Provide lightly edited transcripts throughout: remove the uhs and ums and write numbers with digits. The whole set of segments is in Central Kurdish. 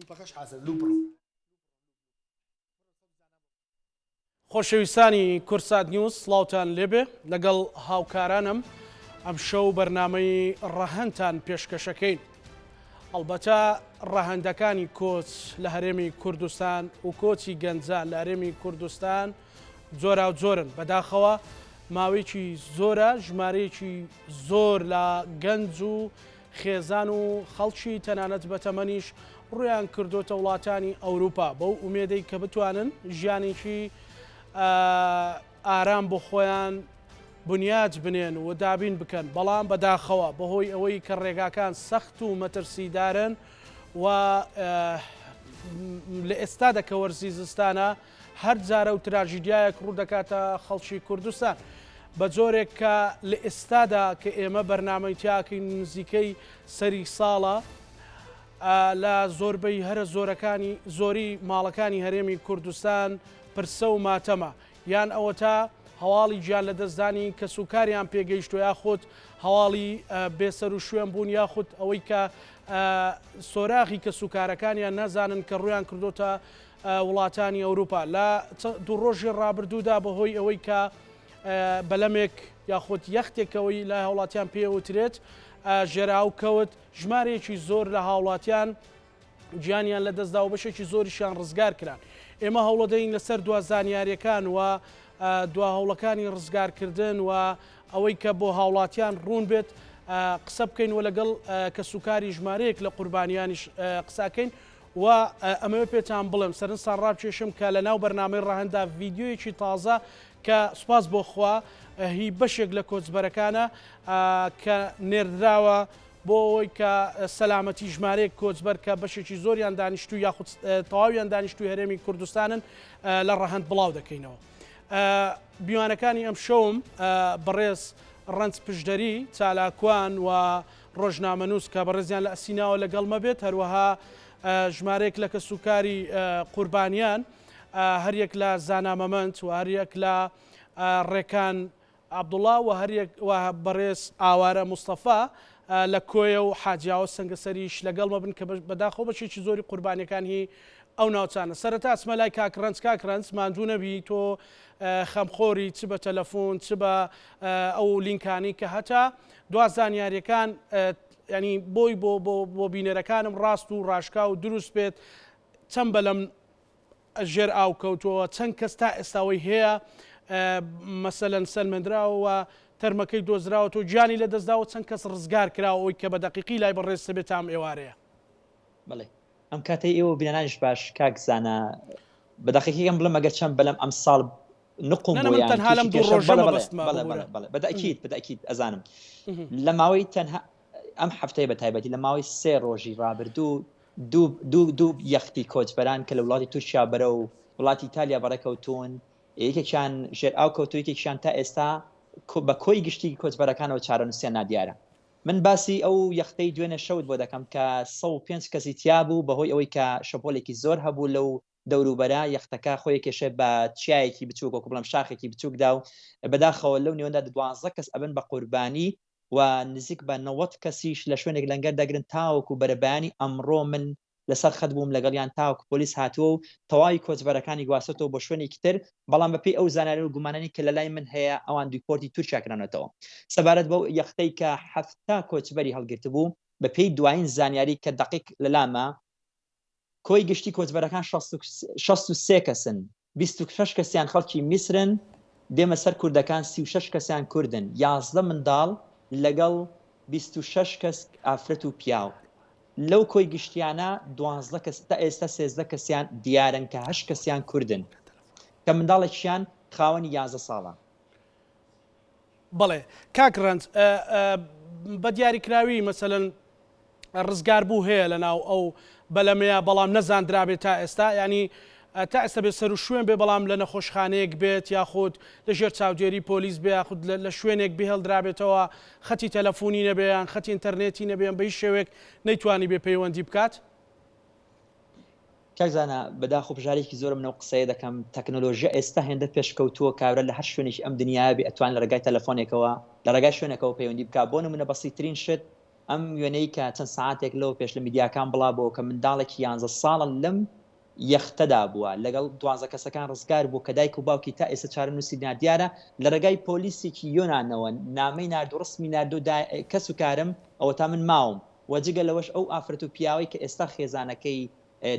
لوپەکەش حازرە لوپ بڕۆ. خۆشەویستانی کوردسات نیوز سڵاوتان لێبێ لەگەڵ هاوکارانم ئەمشەو بەرنامەی ڕەهەندتان پێشکەشەکەین ئەڵبەتە ڕەهەندەکانی کۆچ لە هەرێمی کوردستان و کۆچی گەنجان لە هەرێمی کوردستان جۆراوجۆرن بەداخەوە ماوەیەکی زۆرە ژمارەیەکی زۆر لە گەنج و خێزان و خەڵکی تەنانەت بەتەمەنیش ڕوویان کردۆتە وڵاتانی ئەوروپا بەو ئومێدەی کە بتوانن ژیانێکی ئارام بۆ خۆیان بنیات بنێن و دابین بکەن، بەڵام بەداخەوە بەهۆی ئەوەی کە ڕێگاکان سەخت و مەترسیدارن و لە ئێستادا کە وەرزی زستانە هەر جارە و تراژیدیایەک ڕوودەکاتە خەڵکی کوردستان. بە جۆرێک کە لە ئێستادا کە ئێمە بەرنامەی تیاکەین نزیکەی سەری ساڵە لە زۆربەی هەرە زۆرەکانی زۆری ماڵەکانی هەرێمی کوردستان پرسە و ماتەمە یان ئەوەتا هەواڵی گیان لەدەستدانی کەسوکاریان پێگەیشتووە یاخود هەواڵی بێسەروشوێن بوون یاخود ئەوەی کە سۆراغی کەسوکارەکانیان نازانن کە ڕوویان کردۆتە وڵاتانی ئەوروپا لە دوو ڕۆژی ڕابردوودا بەهۆی ئەوەی کە بەلەمێک یاخود یەختێکەوەی لای هاوڵاتیان پێوترێت ژێراو کەوت ژمارەیەکی زۆر لە هاوڵاتیان گیانیان لەدەستدا و بەشێکی زۆریشیان ڕزگار کران. ئێمە هەوڵەدەین لەسەر دوا زانیاریەکان و دوا هەوڵەکانی ڕزگارکردن و ئەوەی کە بۆ هاوڵاتیان ڕوون بێت قسە بکەین و لەگەڵ کەسوکاری ژمارەیەک لە قوربانیانیش قسەکەین و ئەمەوێ پێتان بڵێم سەرنجتان ڕابکێشم کە لە ناو بەرنامەی ڕەهەندا ڤیدیۆیەکی تازە کە سوپاس بۆ خوا هی بەشێک لە کۆچبەرەکانە کە نێردراوە بۆ ئەوەی کە سەلامەتی ژمارەیەک کۆچبەر کە بەشێکی زۆریان دانیشتوو یاخود تەواویان دانیشتووی هەرێمی کوردستانن لە ڕەهەند بڵاو دەکەینەوە. میوانەکانی ئەم شەوم بەڕێز ڕەنج پشدەری چالاکوان و ڕۆژنامەنووس کە بەڕێزیان لە ئەسیناوە لەگەڵمە بێت، هەروەها ژمارەیەک لە کەسوکاری قوربانیان هەریەک لە زانا مەمەند و هەریەک لە ڕێکان عەبدوڵا و هەریەک و بەڕێز ئاوارە مستەفا لە کۆیە و حاجیاوە سەنگەسەریش لەگەڵمە بن کە بەداخەوە بەشێکی زۆری قوربانیەکان هی ئەو ناوچانە. سەرەتا ئەچمە لای کاک ڕەنج، کاک ڕەنج ماندوو نەبی تۆ خەمخۆری چ بە تەلەفون چ بە ئەو لینکانەی کە هەتە دوا زانیاریەکان ینی بۆی بۆ بۆ بۆ بینەرەکانم ڕاست و ڕاشکاو و دروست بێت چەند بەلەم ژێر ئاو کەوتووە چەند کەس تا ئێستاوەی هەیە مەسەلەن سەلمێندراوە و تەرمەکەی دۆزراوەتەوە گیانی لەدەستداوە چەند کەس ڕزگار کراوە ئەوەی کە بە دەقیقی لای بەڕێزتە بێت تا ئەم ئێوارەیە. بەڵێ ئەم کاتەی ئێوە و بینەرانیش باش کاک زانا بە دەقیقی ئەم بڵێم ئەگەر چەند بەلەم ئەمساڵ نقوم نە نە بوو من یان تەنها تووشی لەم دوو کێشە ڕۆژە بەڵێ بەڵێ مەبەستمە بەڵێ ببورە بەڵێ بەڵێ بەتەئکید بەتەئکید ئەزانم لە ماوەی تەنها ئەم هەفتەیە بە تایبەتی لە ماوەی سێ ڕۆژی ڕابردوو دوو دوو دوو یەختی کۆچبەران کە لە وڵاتی تورکیا بەرەو وڵاتی ئیتالیا بەڕێکەوتوون یەکێکیان ژێر ئاو کەوتووە یەکێکیان تا ئێستا بە کۆی گشتی کۆچبەرەکانەوە چارەنووسیان نادیارە. من باسی ئەو یەختەی دوێنێ شەوت بۆ دەکەم کە 105 کەسی تیا بوو بەهۆی ئەوەی کە شەپۆلێکی زۆر هەبوو لەو دەوروبەرە یەختەکە خۆی کێشێ بە چیایەکی بچووک وەکو بڵێم شاخێکی بچووکدا و بەداخەوە لەو نێوەندا 12 کەس ئەبن بە قوربانی و نزیک بە 90 کەسیش لە شوێنێک لەنگەر دەگرن تاوەکو بەرەبەیانی ئەمڕۆ من لەسەر خەت بووم لەگەڵیان تاوەکو پۆلیس هاتووە و تەواوی کۆچبەرەکانی گواستۆتەوە بۆ شوێنێکی تر، بەڵام بەپێی ئەو زانیاری و گومانانەی کە لەلای من هەیە ئەوان دیپۆرتی تورکیا کراونەتەوە. سەبارەت بەو یەختەی کە 70 کۆچبەری هەڵگرتبوو، بەپێی دوایین زانیاری کە دەقیق لەلامە، کۆی گشتی کۆچبەرەکان 63 کەسن، 26 کەسیان خەڵکی میسرن، دێمە سەر کوردەکان 36 کەسیان کوردن، 11 منداڵ لەگەڵ 26 کەس ئافرەت و پیاو. لەو کۆی گشتیانە 12 کەس تا ئێستا 13 کەسیان دیارن کە هەشت کەسیان کوردن کە منداڵێکیان خاوەنی 11 ساڵە. بەڵێ کاک ڕەنج بە دیاریکراوی مەسەلەن ڕزگاربوو هەیە لەناو ئەو بەلەمەیە بەڵام نەزاندرابێت تا ئێستا یانی تا ئێستا بێ سەروشوێن بێ بەڵام لە نەخۆشخانەیەک بێت یاخود لە ژێر چاودێری پۆلیس بێ یاخود لە شوێنێک بهێڵدرابێتەوە خەتی تەلەفۆنی نەبێ یان خەتی ئینتەرنێتی نەبێ یان بە هیچ شێوەیەک نەیتوانی بێ پەیوەندی بکات؟ کاک زانا بەداخ و پژارێکی زۆرم لەو قسەیە دەکەم تەکنۆلۆژیا ئێستا هێندە پێشکەوتووە کابرا لە هەر شوێنێکی ئەم دنیایە بێ ئەتوان لە ڕێگای تەلەفۆنێکەوە لە ڕێگای شوێنێکەوە پەیوەندی بکا بۆ نمونە بەسیترین شت. ئەم وێنەی کە چەند سەعاتێک لەوە پێش لە میدیاکان بڵاو بۆوە کە منداڵێکی یانزە ساڵە لەم یەختەدا بووە لەگەڵ دوانزە کەسەکان ڕزگار بوو کە دایک و باوکی تا ئێستا چارەنووسی نادیارە لە ڕێگای پۆلیسێکی یۆنانەوە نامەی نارد و ڕسمی ناردو دا کەس و کارم ئەوەتا من ماوم و جگە لەوەش ئەو ئافرەت و پیاوەی کە ئێستا خێزانەکەی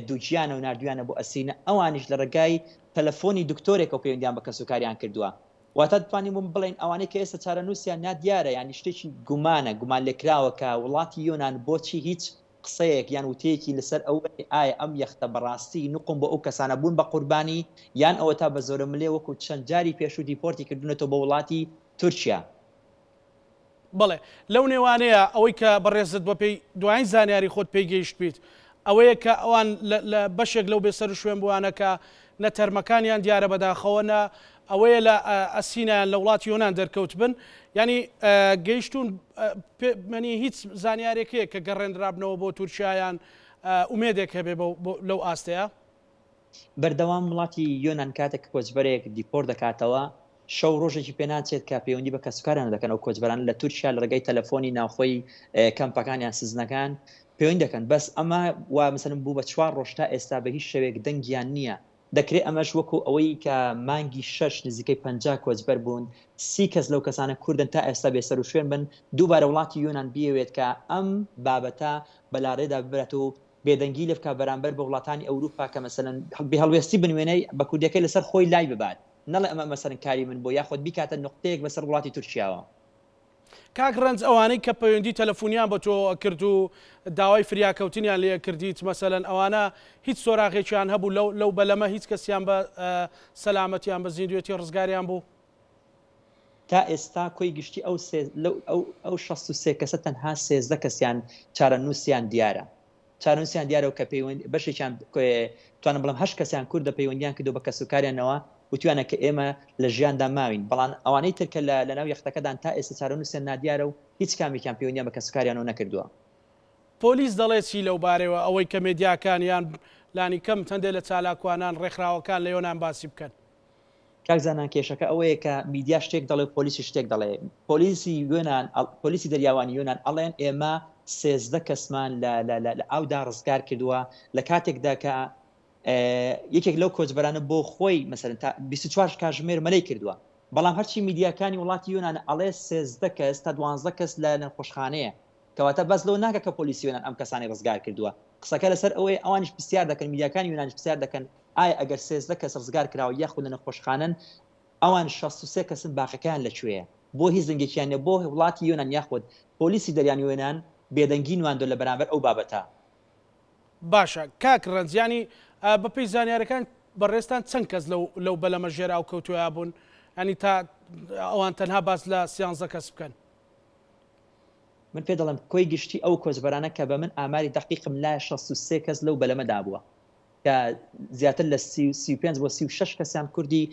دووگیانە و ناردویانە بۆ ئەسینە ئەوانیش لە ڕێگای تەلەفۆنی دکتۆرێکەوە پەیوەندیان بە کەسوکاریان کردووە. واتە دەتوانین بڵێین ئەوانەی کە ئێستا چارەنووسیان نادیارە یانی شتێکی گومانە، گومانلێکراوە کە وڵاتی یۆنان بۆچی هیچ قسەیەک یان وتەیەکی لەسەر ئەوەی ئایا ئەم یەختە بەڕاستی نوقم بۆ ئەو کەسانە بوون بە قوربانی یان ئەوەتا بە زۆرەملێ وەکو چەند جاری پێشوو دیپۆرتی کردوونەتەوە بۆ وڵاتی تورکیا. بەڵێ، لەو نێوانەیە ئەوەی کە بەڕێزت بەپێی دوایین زانیاری خۆت پێی گەیشتبیت ئەوەیە کە ئەوان لە بەشێک لەو بێسەروشوێنبووانە کە نە تەرمەکانیان دیارە بەداخەوە نە ئەوەیە لە ئەسینایان لە وڵاتی یۆنان دەرکەوتبن یانی گەیشتوون منی هیچ زانیارێک هەیە کە گەڕێنرابنەوە بۆ تورکیایان ئومێدێک هەبێ لەو ئاستەیە؟ بەردەوام وڵاتی یۆنان کاتێک کۆچبەرێک دیپۆرت دەکاتەوە شەو ڕۆژێکی پێناچێت کە پەیوەندی بە کەسوکاریان دەکەن ئەو کۆچبەران لە تورکیا لە ڕێگەی تەلەفۆنی ناوخۆی کەمپەکان یان سزنەکان پەیوەندی دەکەن بەس ئەمە وا مەسەلەن بوو بە چوار ڕۆژ تا ئێستا بە هیچ شێوەیەک دەنگیان نییە دەکرێت ئەمەش وەکو ئەوەی کە مانگی شەش نزیکەی 50 کۆچبەر بوون سی کەس لەو کەسانە کوردن تا ئێستا بێسەروشوێن بن دووبارە وڵاتی یۆنان بیەوێت کە ئەم بابەتە بەلاڕێدا ببرات و بێدەنگی لێ بکات بەرامبەر بە وڵاتانی ئەوروپا کە مەسەلەن بێهەڵوێستی بنوێنەی بە کوردیەکەی لەسەر خۆی لای ببات نەڵێ ئەمە مەسەلەن کاری من بوو یاخود بیکاتە نوقتەیەک بەسەر وڵاتی تورکیاوە. کاک ڕەنج ئەوانەی کە پەیوەندی تەلەفونیان بە تۆ ئەکرد و داوای فریاکەوتنیان لێ ئەکردیت مەسەلەن ئەوانە هیچ سۆراغێکیان هەبوو لەو لەو بەلەمە هیچ کەسیان بە سەلامەت یان بە زیندوێتی ڕزگاریان بوو؟ تا ئێستا کۆی گشتی ئەو سێ لەو ئەو ئەو 63 کەسە تەنها 13 کەسیان چارەنووسیان دیارە چارەنووسیان دیارە و کە پەیوەند بەشێکیان توانم بڵێم هەشت کەسیان کوردە پەیوەندیان کردو بە کەسوکاریانەوە وتویانە کە ئێمە لە ژیاندا ماوین بەڵام ئەوانەی تر کە لە لەناو یەختەکەدان تا ئێستا چارەنووسیان نادیارە و هیچ کامێکیان پەیوەندیان بە کەسوکاریانەوە نەکردووە. پۆلیس دەڵێت چی لەو بارەیەوە ئەوەی کە مێدیاکان یان لانیکەم هەندێک لە چالاکوانان ڕێکخراوەکان لە یۆنان باسی بکەن؟ کاک زانا کێشەکە ئەوەیە کە میدیا شتێک دەڵێ و پۆلیسیش شتێک دەڵێ. پۆلیسی یۆنان پۆلیسی دەریاوانی یۆنان ئەڵێن ئێمە 13 کەسمان لە لە لە ئاودا ڕزگار کردووە لە کاتێکدا کە یەکێک لەو کۆچبەرانە بۆ خۆی مەسەلەن تا 24 کاژمێر مەلەی کردووە بەڵام هەرچی میدیاکانی وڵاتی یۆنان ئەڵێ 13 کەس تا 12 کەس لە نەخۆشخانەیە کەواتە باس لەوە ناکە کە پۆلیسی یۆنان ئەم کەسانەی ڕزگار کردووە. قسەکە لەسەر ئەوەیە ئەوانیش پرسیار دەکەن، میدیاکانی یۆنانیش پرسیار دەکەن ئایا ئەگەر 13 کەس ڕزگار کراوە یاخود لە نەخۆشخانەن ئەوان 63 کەسن باقیەکەیان لە کوێیە؟ بۆ هیچ دەنگێکیان نیە؟ بۆ وڵاتی یۆنان یاخود پۆلیسی دەریانی یۆنان بێدەنگی نواندوە لە بەرامبەر ئەو بابەتە؟ باشە کاک ڕەنج یانی بەپێی زانیارەکان بەڕێزتان چەند کەس لەو لەو بەلەمە ژێر ئاو کەوتووە بوون یانی تا ئەوان تەنها باس لە سیانزە کەس بکەن؟ من پێت دەڵێم کۆی گشتی ئەو کۆچبەرانە کە بە من ئاماری دەقیقم لایە 63 کەس لەو بەلەمەدا بووە کە زیاتر لە 35 بۆ 36 کەسیان کوردی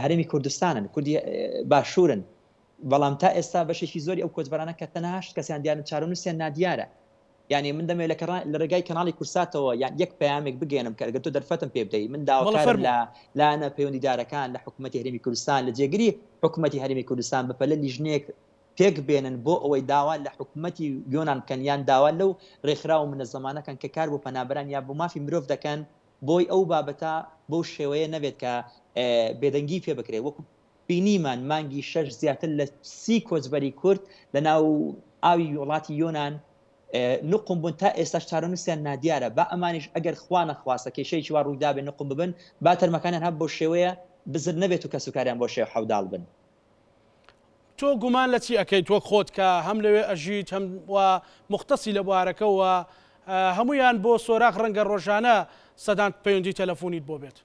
هەرێمی کوردستانن کوردی باشوورن بەڵام تا ئێستا بەشێکی زۆری ئەو کۆچبەرانە کە تەنها هەشت کەسیان دیارن چارەنووسیان نادیارە یعنی من دەمەوێت لە لە ڕێگای کەناڵی کورساتەوە یان یەک پەیامێک بگەێنم کە ئەگەر تۆ دەرفەتم پێ بدەیت من داواکارم لە لایەنە پەیوەندیدارەکان لە حکوومەتی هەرێمی کوردستان لە جێگری حکوومەتی هەرێمی کوردستان بەپەلە لیژنەیەک پێک بێنن بۆ ئەوەی داوا لە حکومەتی یۆنان بکەن یان داوا لەو رێکخراو و منەزەمانە کەن کە کار بۆ پەنابەران یا بۆ مافی مرۆڤ دەکەن بۆی ئەو بابەتە بەو شێوەیە نەبێت کە بێدەنگی پێ بکرێت وەکو بینیمان مانگی شەش زیاتر لە سی کۆچبەری کورد لە ناو ئاوی وڵاتی یۆنان نقم بوون تا ئێستاش چارەنووسیان نادیارە با ئەمانیش ئەگەر خوا نەخواستە کێشەیەکی وا ڕوویدابێ نقم ببن با تەرمەکانیان هەر بەو شێوەیە بزر نەبێت و کەسوکاریان بەو شێوە حەوداڵ بن. تۆ گومان لە چی ئەکەیت وەک خۆت کە هەم لەوێ ئەژیت هەم و موختەسی لە بوارەکە و هەموویان بۆ سۆراخ ڕەنگە ڕۆژانە سەدان پەیوەندی تەلەفونیت بۆ بێت.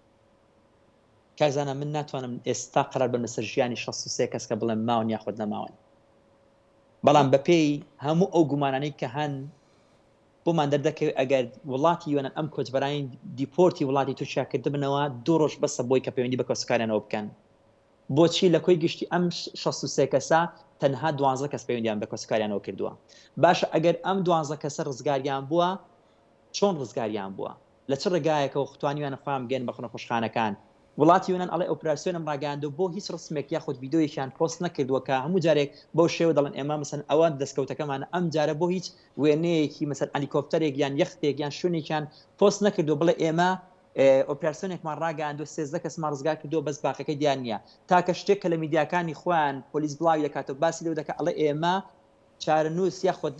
کاک زانا من ناتوانم ئێستا قەرار بەم لەسەر ژیانی 63 کەس کە بڵێم ماون یاخود نەماون بەڵام بەپێی هەموو ئەو گومانانەی کە هەن بۆمان دەردەکەوێت ئەگەر وڵاتی یۆنان ئەم کۆچبەرانی دیپۆرتی وڵاتی تورکیا کردبنەوە دوو ڕۆژ بەسە بۆی کە پەیوەندی بە کەسوکاریانەوە بکەن بۆچی لە کۆی گشتی ئەم 63 کەسە تەنها دوانزە کەس پەیوەندیان بە کەسوکاریانەوە کردووە؟ باشە ئەگەر ئەم دوانزە کەسە ڕزگاریان بووە چۆن ڕزگاریان بووە؟ لە چ ڕێگایەکەوە توانیویانە خۆیان بگەن بە نەخۆشخانەکان؟ وڵاتی یۆنان ئەڵێ ئۆپراسیۆنم ڕاگەیاندوە بۆ هیچ ڕسمێک یاخود ڤیدۆیەکیان پۆست نەکردوە کە هەموو جارێک بەو شێوە دەڵێن ئێمە مەسەن ئەوە دەستکەوتەکەمانە ئەم جارە بۆ هیچ وێنەیەکی مەسەن ئەلیکۆپتەرێک یان یەختێک یان شوێنێکیان پۆست نەکردوە بڵێ ئێمە ئۆپراسیۆنێکمان ڕاگەیاندوە 13 کەسمان ڕزگار کردوە بەس باقەکەی دیار نییە تاکە شتێک کە لە میدیاکانی خۆیان پۆلیس بڵاوی دەکاتەوە باسی لەو دەکات ئەڵێ ئێمە چارەنووس یاخود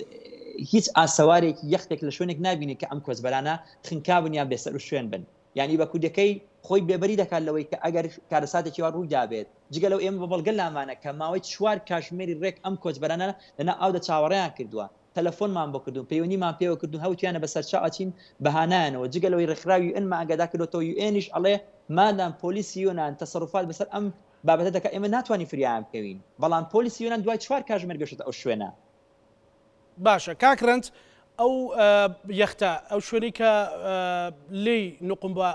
هیچ ئاسەوارێکی یەختێک لە شوێنێک نابینین کە ئەم کۆچبەرانە خنکابن یان بێسەروشوێن بن. یانی بە کوردەکەی خۆی بێبەری دەکات لەوەی کە ئەگەر کارەساتێکی وا ڕووی دابێت، جگە لەو ئێمە بە بەڵگە لامانە کە ماوەی چوار کاژمێری ڕێک ئەم کۆچبەرانە لەناو ئاودا چاوەڕێیان کردووە، تەلەفۆنمان بۆ کردوون، پەیوەندیمان پێوە کردوون، هەوتویانە بەسەرچاو ئەچین بە هانایانەوە، جگە لەوەی ڕێکخراوی یو ئێنمان ئاگادار کردۆتەوە، یو ئێنیش ئەڵێ مادام پۆلیسی یۆنان تەسەروفات بەسەر ئەم بابەتە دەکات ئێمە ناتوانین فریایان بکەوین، بەڵام پۆلیسی یۆنان دوای چوار کاژمێر گەشتۆتە ئەو شوێنە. باشە کاک رەنج ئەو یەختە ئەو شوێنەی کە لێی نوقم بووە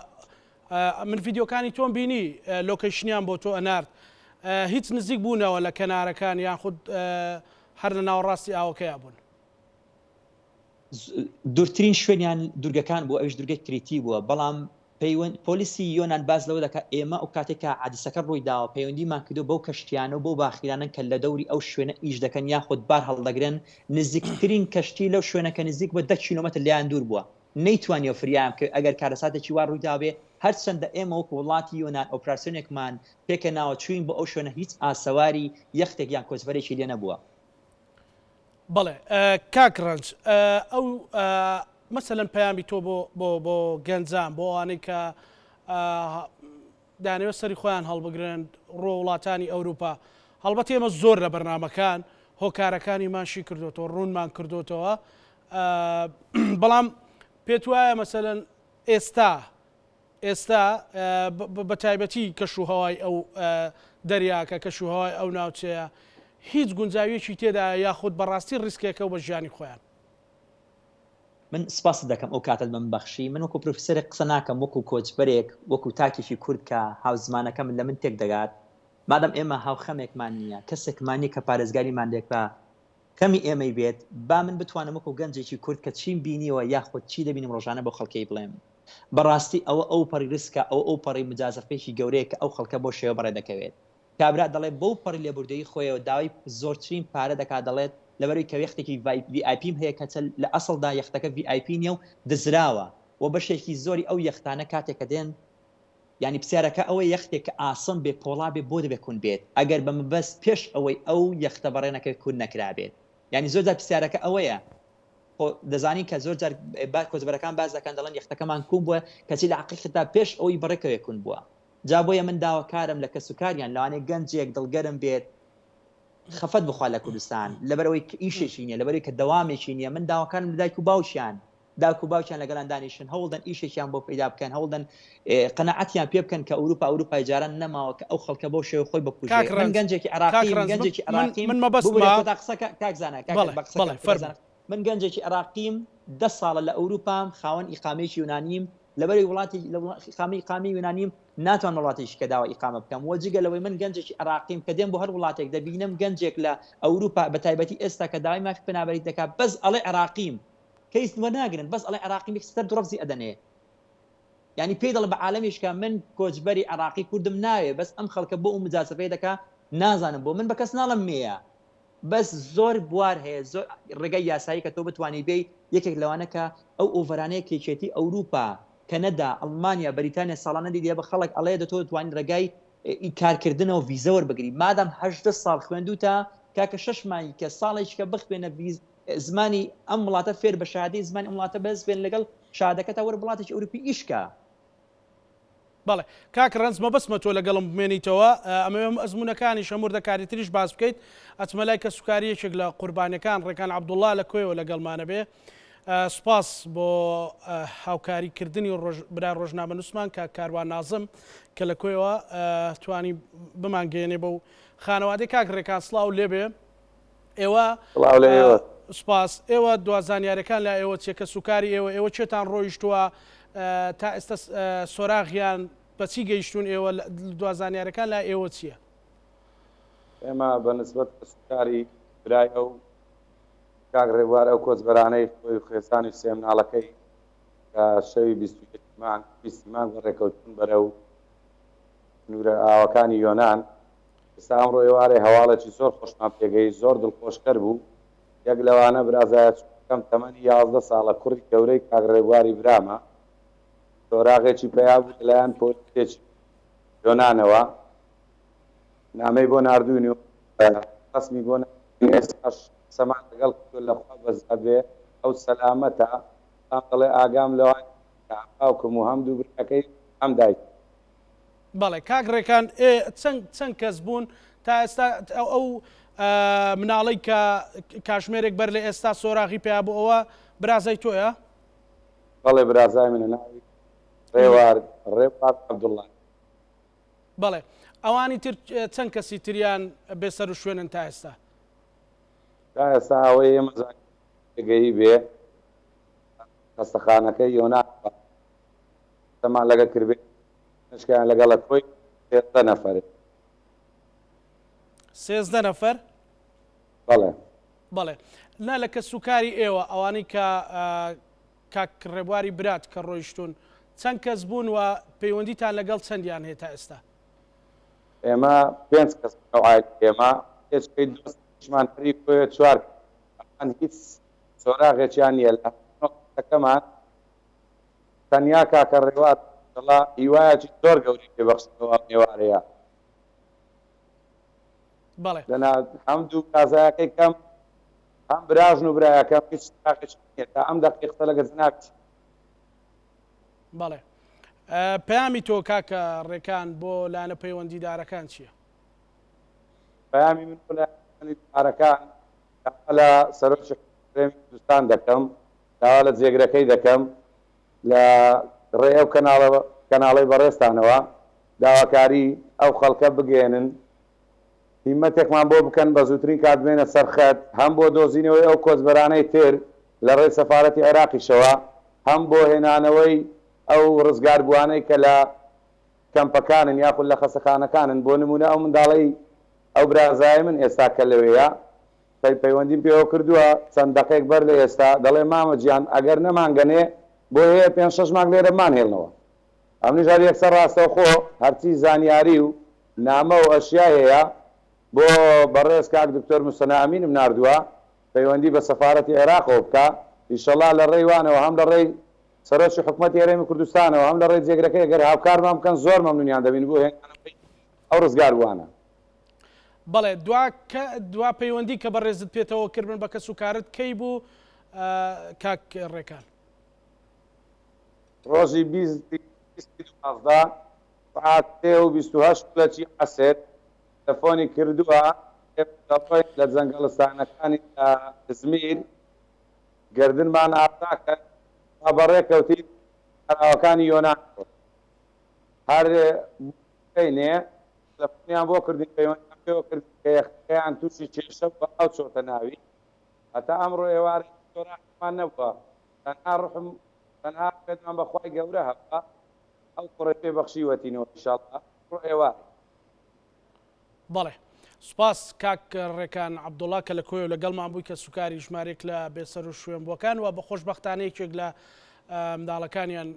من ڤیدیۆکانی تۆم بینی location یان بۆ تۆ ئەنارد هیچ نزیک بوونەوە لە کەنارەکان یان خود هەر لە ناوەڕاستی ئاوەکەیا بوون؟ دوورترین شوێنیان دوورگەکان بووە ئەویش دوورگەی کریتی بووە بەڵام پەیوەند پۆلیسی یۆنان باس لەوە دەکات ئێمە ئەو کاتێک کە حادیسەکە ڕووی داوە پەیوەندیمان کردووە بەو کەشتیانە و بەو باخیرانەن کە لە دەوری ئەو شوێنە ئیش دەکەن یاخود بار هەڵدەگرن نزیکترین کەشتی لەو شوێنە کە نزیک بە دە کیلۆمەتر لێیان دوور بووە نەیتوانیوە فریایان بکەوێت ئەگەر کارەساتێکی وا ڕووی دابێ هەرچەندە ئێمە وەکو وڵاتی یۆنان ئۆپراسیۆنێکمان پێکهێناوە چووین بۆ ئەو شوێنە هیچ ئاسەواری یەختێک یان کۆچبەرێکی لێ نەبووە. بەڵێ کاک ڕەنج ئەو مەسەلەن پەیامی تۆ بۆ بۆ بۆ گەنجان بۆ ئەوانەی کە دانەوێت سەری خۆیان هەڵبگرن ڕۆ وڵاتانی ئەوروپا هەڵبەت ئێمە زۆر لە بەرنمەکان هۆکارەکانی ماشی کردوتەوە ڕوونمان کردوتەوە بەڵام پێت وایە مەسەلەن ئێستا ئێستا بە تایبەتی کەش و هەوای ئەو دەریاکە، کەش و هەوای ئەو ناوچەیە هیچ گونجاوییەکی تێدایە یاخود بەڕاستی ڕیسکێکە و بە ژیانی خۆیان؟ من سپاست دەکەم ئەو کاتەت بە من بەخشی. من وەکو پرۆفیسۆرێک قسە ناکەم، وەکو کۆچبەرێک، وەکو تاکێکی کورد کە هاوزمانەکەم لە من تێک دەگات. مادام ئێمە هاوخەمێکمان نییە، کەسێکمان نییە کە پارێزگاریمان لێ بکا، خەمی ئێمەی بێت، با من بتوانم وەکو گەنجێکی کورد کە چیم بینیوە یاخود چی دەبینم ڕۆژانە بۆ خەڵکەی بڵێم. بەڕاستی ئەوە ئەو پەڕی ریسکە، ئەوە ئەو پەڕی مجازەفەیەکی گەورەیە کە ئەو خەڵکە بەو شێوە بەڕێ دەکەوێت. کابرا دەڵێت بەو پەڕی لێبوردەیی خۆیەوە داوای زۆرترین پارە دەکات دەڵێت لەبەرئەوەی کە یەختێکی ڤی ئای پیم هەیە کە لە ئەسڵدا یەختەکە ڤی ئای پی نیە و دزراوە و بەشێکی زۆری ئەو یەختانە کاتێک کە دێن یانی پرسیارەکە ئەوەیە یەختێک کە ئاسن بێ پۆڵا بێ بۆ دەبێ کون بێت ئەگەر بە مەبەست پێش ئەوەی ئەو یەختە بەڕێ نەکەوێت کون نەکرابێت یانی زۆر جار پرسیارەکە ئەوەیە خۆ دەزانین کە زۆر جار کۆچبەرەکان باس دەکەن دەڵێن یەختەکەمان کون بووە کەچی لە حەقیقەتدا پێش ئەوەی بەڕێکەوێ کون بووە جا بۆیە من داواکارم لە کەسوکاریان لەوانەیە گەنجێک دڵگەرم بێت خەفەت بخوا لە کوردستان لەبەرئەوەی کە ئیشێکی نییە لەبەرئەوەی کە دەوامێکی نییە من داواکارم لە دایک و باوکیان داک و باوکیان لەگەڵیان دانیشن هەوڵدەن ئیشێکیان بۆ پەیدا بکەن هەوڵدەن قەناعەتیان پێ بکەن کە ئەوروپا ئەوروپای جاران نەماوە کە ئەو خەڵکە بەو شێوە خۆی بکوژێ کاک من ڕەنج گەنجێکی کاک عێراقیم ڕەنج من گەنجێکی من عێراقیم من ببورە مەبەستمە کۆتا قسەکە کاک زانا کاک بەڵێ بە قسەکەم بەڵێ کۆتا فەرموو زانا من گەنجێکی عێراقیم دە ساڵە لە ئەوروپام خاوەن ئیقامەیەکی یونانیم لەبەرەی وڵاتی لە خامەی ئیقامەی یونانیم ناتوانم لە وڵاتێکی کە داوای ئیقامە بکەم وە جگە لەوەی من گەنجێکی عێراقیم کە دێم بۆ هەر وڵاتێک دەبینم گەنجێک لە ئەوروپا بە تایبەتی ئێستا کە داوای مافی پەنابەری دەکات بەس ئەڵێ عێراقیم کەیس وەرناگرن بەس ئەڵێ عێراقیم یەکسەر دوڕەفزی ئەدەنێ یانی پێی دەڵێ بە عالەمیش کە من کۆچبەری عێراقی کوردم ناوێ بەس ئەم خەڵکە بۆ ئەو مجازەفەیە دەکا نازانم بۆ من بە کەس ناڵێم مێیە بەس زۆر بوار هەیە زۆر ڕێگای یاسایی کە تۆ بتوانی بێی یەکێک لەوانە کە ئەو ئۆڤەرانەیە کە یەکێتی ئەوروپا کەنەدا ئەڵمانیا بەریتانیا ساڵانە دیدە بە خەڵک ئەڵێ دە تۆ توانی ڕێگای کارکردنەوە ڤیزە وەربگری مادام 18 ساڵ خوێندوتە کاکە شەش مانگی کە ساڵێکی کە بخوێنە ڤیز زمانی ئەم وڵاتە فێر بە شادەی زمانی ئەم وڵاتە بەس بێن لەگەڵ شادەکەتا وەرە وڵاتێکی ئەوروپی ئیش کە. بەڵێ کاک ڕەنج مەبەستمە تۆ لەگەڵم بمێنیتەوە ئەمەوێ هەم ئەزموونەکانیش هەم وردەکاری تریش باس بکەیت ئەچمە لای کەسوکاری یەکێک لە قوربانیەکان ڕێکان عەبدوڵڵا لە کۆیەوە لەگەڵمانە بێ سوپاس بۆ هاوکاری کردنی ڕۆژ برای ڕۆژنامەنووسمان کاک کاروان نازم کە لە کۆیەوە توانی بمانگەیەنێ بەو خانەوادەی کاک ڕێکان سڵاو لێبێ ئێوە سڵاو لە ئێوە. سوپاس. ئێوە دوا زانیارەکان لای ئێوە چیە کەسوکاری ئێوە ئێوە کێتان ڕۆیشتووە تا ئێستا سۆراغیان بەچی گەیشتوون ئێوە دوا زانیارەکان لای ئێوە چیە؟ ئێمە بە نسبەت کەسوکاری برای ئەو کاک ڕێبوار ئەو کۆچبەرانەی خۆی و خێزانی و سێ مناڵەکەی کە شەوی 21 مانگ 20 مانگ بەڕێکەوتوون بەرەو. سنوورە ئاوەکانی یۆنان. ئێستا ئەمڕۆ ئێوارێ هەواڵێکی زۆر خۆشمان پێگەیشت، زۆر دڵخۆشکەر بوو. یەک لەوانە برازایە چووکەکەم تەمەنی 11 ساڵە، کوڕی گەورەی کاک ڕێبواری برامە. سۆراغێکی پەیا بوو لەلایەن پۆلیسێکی یۆنانەوە، نامەی بۆ ناردووین و ڕەسمی بۆ ناردووین، ئێستاش قسەمان لەگەڵ کردووە، لە خوا بەزیاد بێ ئەو سەلامەتە، بەڵام دەڵێ ئاگام لەوان نییە کە هەم باوکم و هەم دوو براکەی و هەم دایکم. بەڵێ کاک ڕێکان ئێ چەند چەند کەس بوون تا ئێستا ئەو ئەو مناڵەی کە کاژمێرێک بەر لە ئێستا سۆراغی پیا بوو ئەوە برازای تۆیە؟ بەڵێ برازای منە ناوی ڕێوار ڕێوار عەبدوڵڵا. بەڵێ ئەوانی تر چەند کەسی تریان بێسەر و شوێنن تا ئێستا؟ تا ئێستا ئەوەی ئێمە زانیاری بێ خەستەخانەکەی یۆنان قسەمان لەگە کردبێ نشکیان لەگەڵە کۆی 13 نەفەر. 13 نەفەر؟ بەڵێ. بەڵێ نا لە کەسوکاری ئێوە ئەوانەی کە کاک ڕێبواری برات کە ڕۆیشتوون چەند کەس بوون و پەیوەندیتان لەگەڵ چەندیان هەیە تا ئێستا؟ ئێمە پێنج کەس لەو عایلەی ئێمە پێچکەی دۆستیشمان هەری کۆیە چوار کەس ئەوان هیچ سۆراغێکیان نییە لە هەموو کەسەکەمان تەنیا کاکە ڕێوار دەڵا هیوایەکی زۆر گەورەی پێ بەخشینەوە ئەم ئێوارەیە. بەڵێ. دەنا هەم دوو برازایەکەی کەم هەم براژن و برایەکەم هیچ سۆراغێکی نییە تا ئەم دەقیقە قسە لەگە جەنابیشم. بەڵێ. پەیامی تۆ کاکە ڕێکان بۆ لایەنە پەیوەندیدارەکان چییە؟ پەیامی من بۆ لایەنە پەیوەندیدارەکان داوا لە سەرۆکی حکومەتی هەرێمی کوردستان دەکەم، داوا لە جێگرەکەی دەکەم لە ڕێی ئەو کەناڵە کەناڵەی بەڕێزتانەوە داواکاری ئەو خەڵکە بگەیەنن هیمەتێکمان بۆ بکەن بە زووترین کات بێنە سەر خەت هەم بۆ دۆزینەوەی ئەو کۆچبەرانەی تر لە ڕێی سەفارەتی عێراقیشەوە هەم بۆ هێنانەوەی ئەو ڕزگاربووانەی کە لە کەمپەکانن یاخود لە خەسەخانەکانن بۆ نموونە ئەو منداڵەی ئەو برازایەی من ئێستا کە لەوێیە پەیوەندیم پێوە کردووە چەند دەقێک بەر لە ئێستا دەڵێ مامە گیان ئەگەر نەمانگەنێ بۆی هەیە پێنج شەش مانگ لێرە بمانهێڵنەوە ئەمنیش هەر یەکسەر ڕاستەوخۆ هەرچی زانیاری و نامە و ئەشیای هەیە بۆ بەڕێز کاک دکتۆر موسەنا ئەمینم ناردووە پەیوەندی بە سەفارەتی عێراقەوە بکا ئیشەڵا لە ڕێی وانەوە هەم لە ڕێی سەرۆکی حکومەتی هەرێمی کوردستانەوە هەم لە ڕێی جێگرەکەی گەر هاوکارمان بکەن زۆر مەمنونیان دەبین بۆ هێنانەوەی ئەو ڕزگاربووانە. بەڵێ دوا کە دوا پەیوەندی کە بەڕێزت پێتەوە کردبن بە کەس و کارت کەی بوو کاک ڕێکان؟ ڕۆژی بیستی 12 سەعات سێ و 28 خولەکی عەسر تەلەفۆنی کردووە دەڕۆین لە جەنگەڵستانەکانی لە ئزمیر گەردنمان ئازا کەن با بەڕێ کەوتین کەناراوەکانی یۆنان هەر بینێ تەلەفۆنیان بۆ کردین پەیوەندیان پێوە کردین کە یەختەکەیان تووشی کێشە بووە ئاو چۆتە ناوی هەتا ئەمڕۆ ئێوارە هیچ سۆراخێکمان نەبووە تەنها ڕوحم تەنها ئومێدمان بە خوای گەورە هەبووە ئەو کوڕەی پێ بەخشیوەتینەوە ئیشاڵڵا ئەمڕۆ ئێوارێ. بەڵێ سوپاس کاک ڕێکان عەبدوڵا کە لە کۆیەوە لەگەڵمان بووی کەسوکاری ژمارێک لە بێسەروشوێنبووەکان و بە خۆشبەختانە یەکێک لە منداڵەکانیان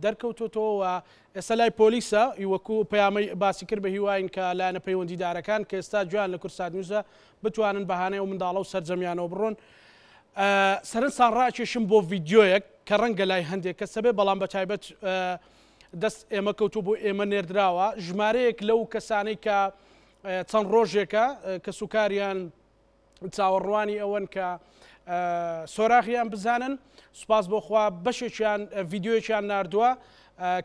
دەرکەوتۆتەوە و ئێستا لای پۆلیسە وەکو پەیامەی باسی کرد بە هیواین کە لایەنە پەیوەندیدارەکان کە ئێستا گوێیان لە کوردسات نیوزە بتوانن بەهانەی ئەو منداڵە و سەرجەمیانەوە بڕۆن. سەرنجتان ڕاکێشم بۆ ڤیدیۆیەک کە ڕەنگە لای هەندێک کەس هەبێ بەڵام بە تایبەت دەست ئێمە کەوتوو بۆ ئێمە نێردراوە ژمارەیەک لەو کەسانەی کە چەند ڕۆژێکە کەسوکاریان چاوەڕوانی ئەوەن کە سۆراغیان بزانن سوپاس بۆ خوا بەشێکیان ڤیددیوەکیان نردووە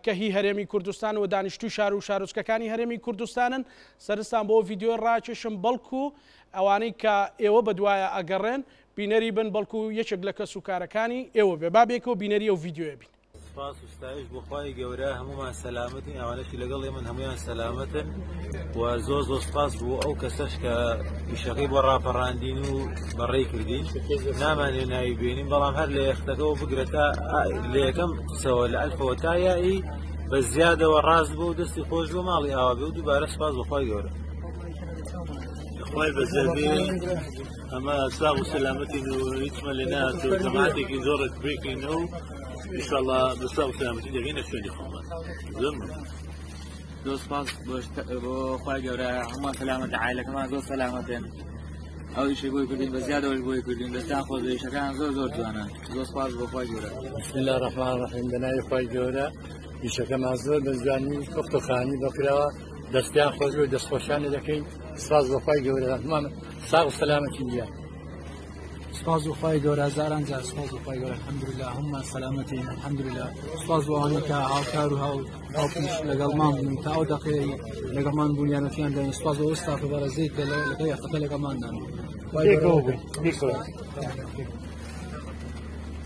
کە هی هەرێمی کوردستان و دانیشتوی شار و شارۆچکەکانی هەرێمی کوردستانن سەرستان بۆ ڤیددیو ڕاکێشم بەڵکو ئەوانەی کە ئێوە بەدوایە ئەگەڕێن بینەری بن بەڵکو یەکێک لە کەس و کارەکانی ئێوە بێ با بێکەوە بینەری ئەو ڤیددیوە بین. سوپاس و ستایش بۆ خوای گەورە هەموومان سەلامەتین ئەوانەشی لەگەڵ ئێمەن هەموویان سەلامەتن و زۆر زۆر سوپاس بۆ ئەو کەسەش کە ئیشەکەی بۆ ڕاپەڕاندین و بەڕێی کردین نامانێ ناوی بێنین بەڵام هەر لە یەختەکەەوە بگرە تا لە یەکەم قسەوە لە ئەلفەوە تا یائی بە زیادەوە ڕاست بۆ و دەستی خۆش بۆ ماڵی ئاوا بێ و دووبارە سوپاس بۆ خوای گەورە خوای بەزەبێ ئەمە ساغ و سەلامەتین و هیچمان لێ نهات و جەماعەتێکی زۆر ڕێکبێکین و ئینشاءاللە بە ساغ و سەلامەتی دەگەینە شوێنی خۆمان زۆر مەمنون. زۆر سپاس بۆ خوای گەورە هەمووان سەلامەتە عایلەکەمان زۆر سەلامەتن ئەو ئیشەی بۆی کردین بە زیادەوەش بۆی کردین دەستان خۆش بێ ئیشەکان زۆر زۆر جوانە زۆر سپاس بۆ خوای گەورە. بسم اللە الرحمن الرحیم بە ناوی خوای گەورە ئیشەکەمان زۆر بە جوانی پوخت و خانی بۆ کراوە دەستیان خۆش بێ دەستخۆشیان لێ دەکەین سپاس بۆ خوای گەورە هەمووان ساغ و سەلامەتین گیان. سپاس بۆ خوای گەورە هەزاران جار سپاس بۆ خوای گەورە الحمدلله هەموومان سەلامەتین الحمدلله سپاس بۆ ئەوانەی کە هاوکار و هاو هاوپیش لەگەڵمان بوون تا ئەو دەقەیەی لەگەڵمان بوون یارمەتیان داین سپاس بۆ ئەو ستافە بەڕێزەی کە لەگەڵ یاخەکە لەگەڵماندان خوای گەورە پێکەوە بووین پێکەوە.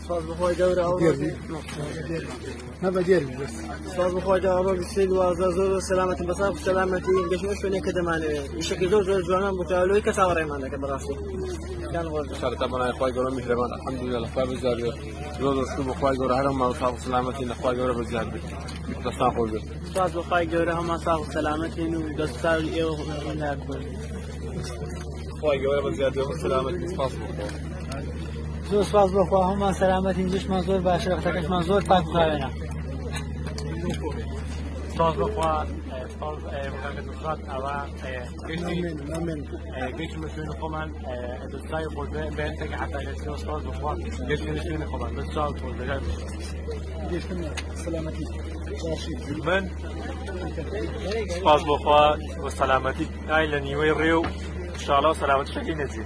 سپاس بۆ خوای گەورە ئەو ڕۆژی نە بە دێر بوو بەس سپاس بۆ خوای گەورە ڕۆژی سێ 12 زۆر زۆر سەلامەتین بە ساغ و سەلامەتی گەشتنە شوێنێک کە دەمانەوێت ئیشەکەی زۆر زۆر جوانان بوو تا لەوەی کە چاوەڕێمان دەکرد بەڕاستی گیان خۆش بێت. سەرەتا بەناوی خوای گەورە میهرەبان الحمدللە لە خوای بەزیاد بێت زۆر زۆر شکر بۆ خوای گەورە هەر هەموومان ساغ و سەلامەتین لە خوای گەورە بەزیاد بێت دەستان خۆش بێت. سپاس بۆ خوای گەورە هەموومان ساغ و سەلامەتین و دەست و چاوی ئێوە خۆش بێت. خوای گەورە بەزیاد بێت سەلامەتین سپاس بۆ خوا. زۆر سپاس بۆ خوا هەموومان سەلامەتین جشمان زۆر باشە وەختەکەشمان زۆر پاک و خاوێنە. سپاس بۆ خوا سپاس بۆ کاکە دڵشاد ئەوە گەشتمە شوێنی خۆمان دەستای خۆش بێ بێنتێک عەتاگەشتەوە سپاس بۆ خوا گەشتمە شوێنی خۆمان دەست چاو خۆش بێ گەشتمە سەلامەتی باشی من سپاس بۆ خوا و سەلامەتی ئای لە نیوەی ڕێ و شاڵا و سەلامەتی شەکەی نەجێ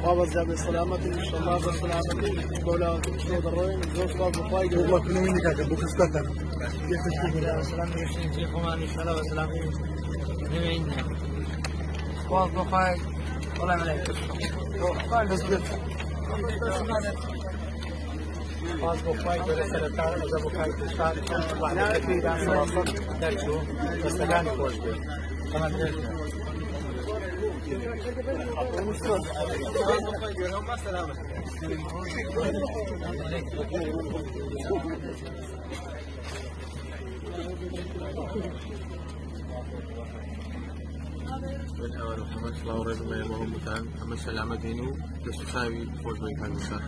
خوا بەزیاد بێ سەلامەتی ان شاء الله بە سەلامەتی بەولاوەتر شتێ دەڕۆین زۆر سپاس بۆ خوای گەورە والله كنا وين كاكا بو كسكتا سلام گەشتین جێ خۆمان ان شاء الله بە سەلامی نەمێین سپاس بۆ خوای وەڵای مەلای سپاس بۆ خوای گەورە سەرەتا ئەزە بۆ کاک دڵشاد وەحدەتەکەی دا سەواسەد دەرچوو دەستەکانی خۆش بێت تەمەن درێژ بێت. من ئەوەر محەممەد سڵاو ڕێزم هەیە بۆ هەمووتان ئەمە سەلامەتین و دەست و چاوی خۆش بێت کاک دڵشاد.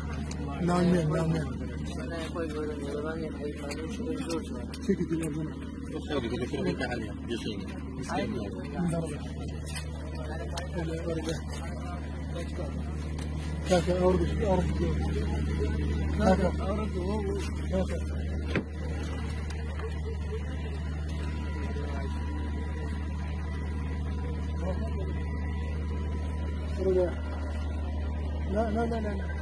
نامێن نامێن كاكا أورد أورد كاكا كاكا لا لا لا لا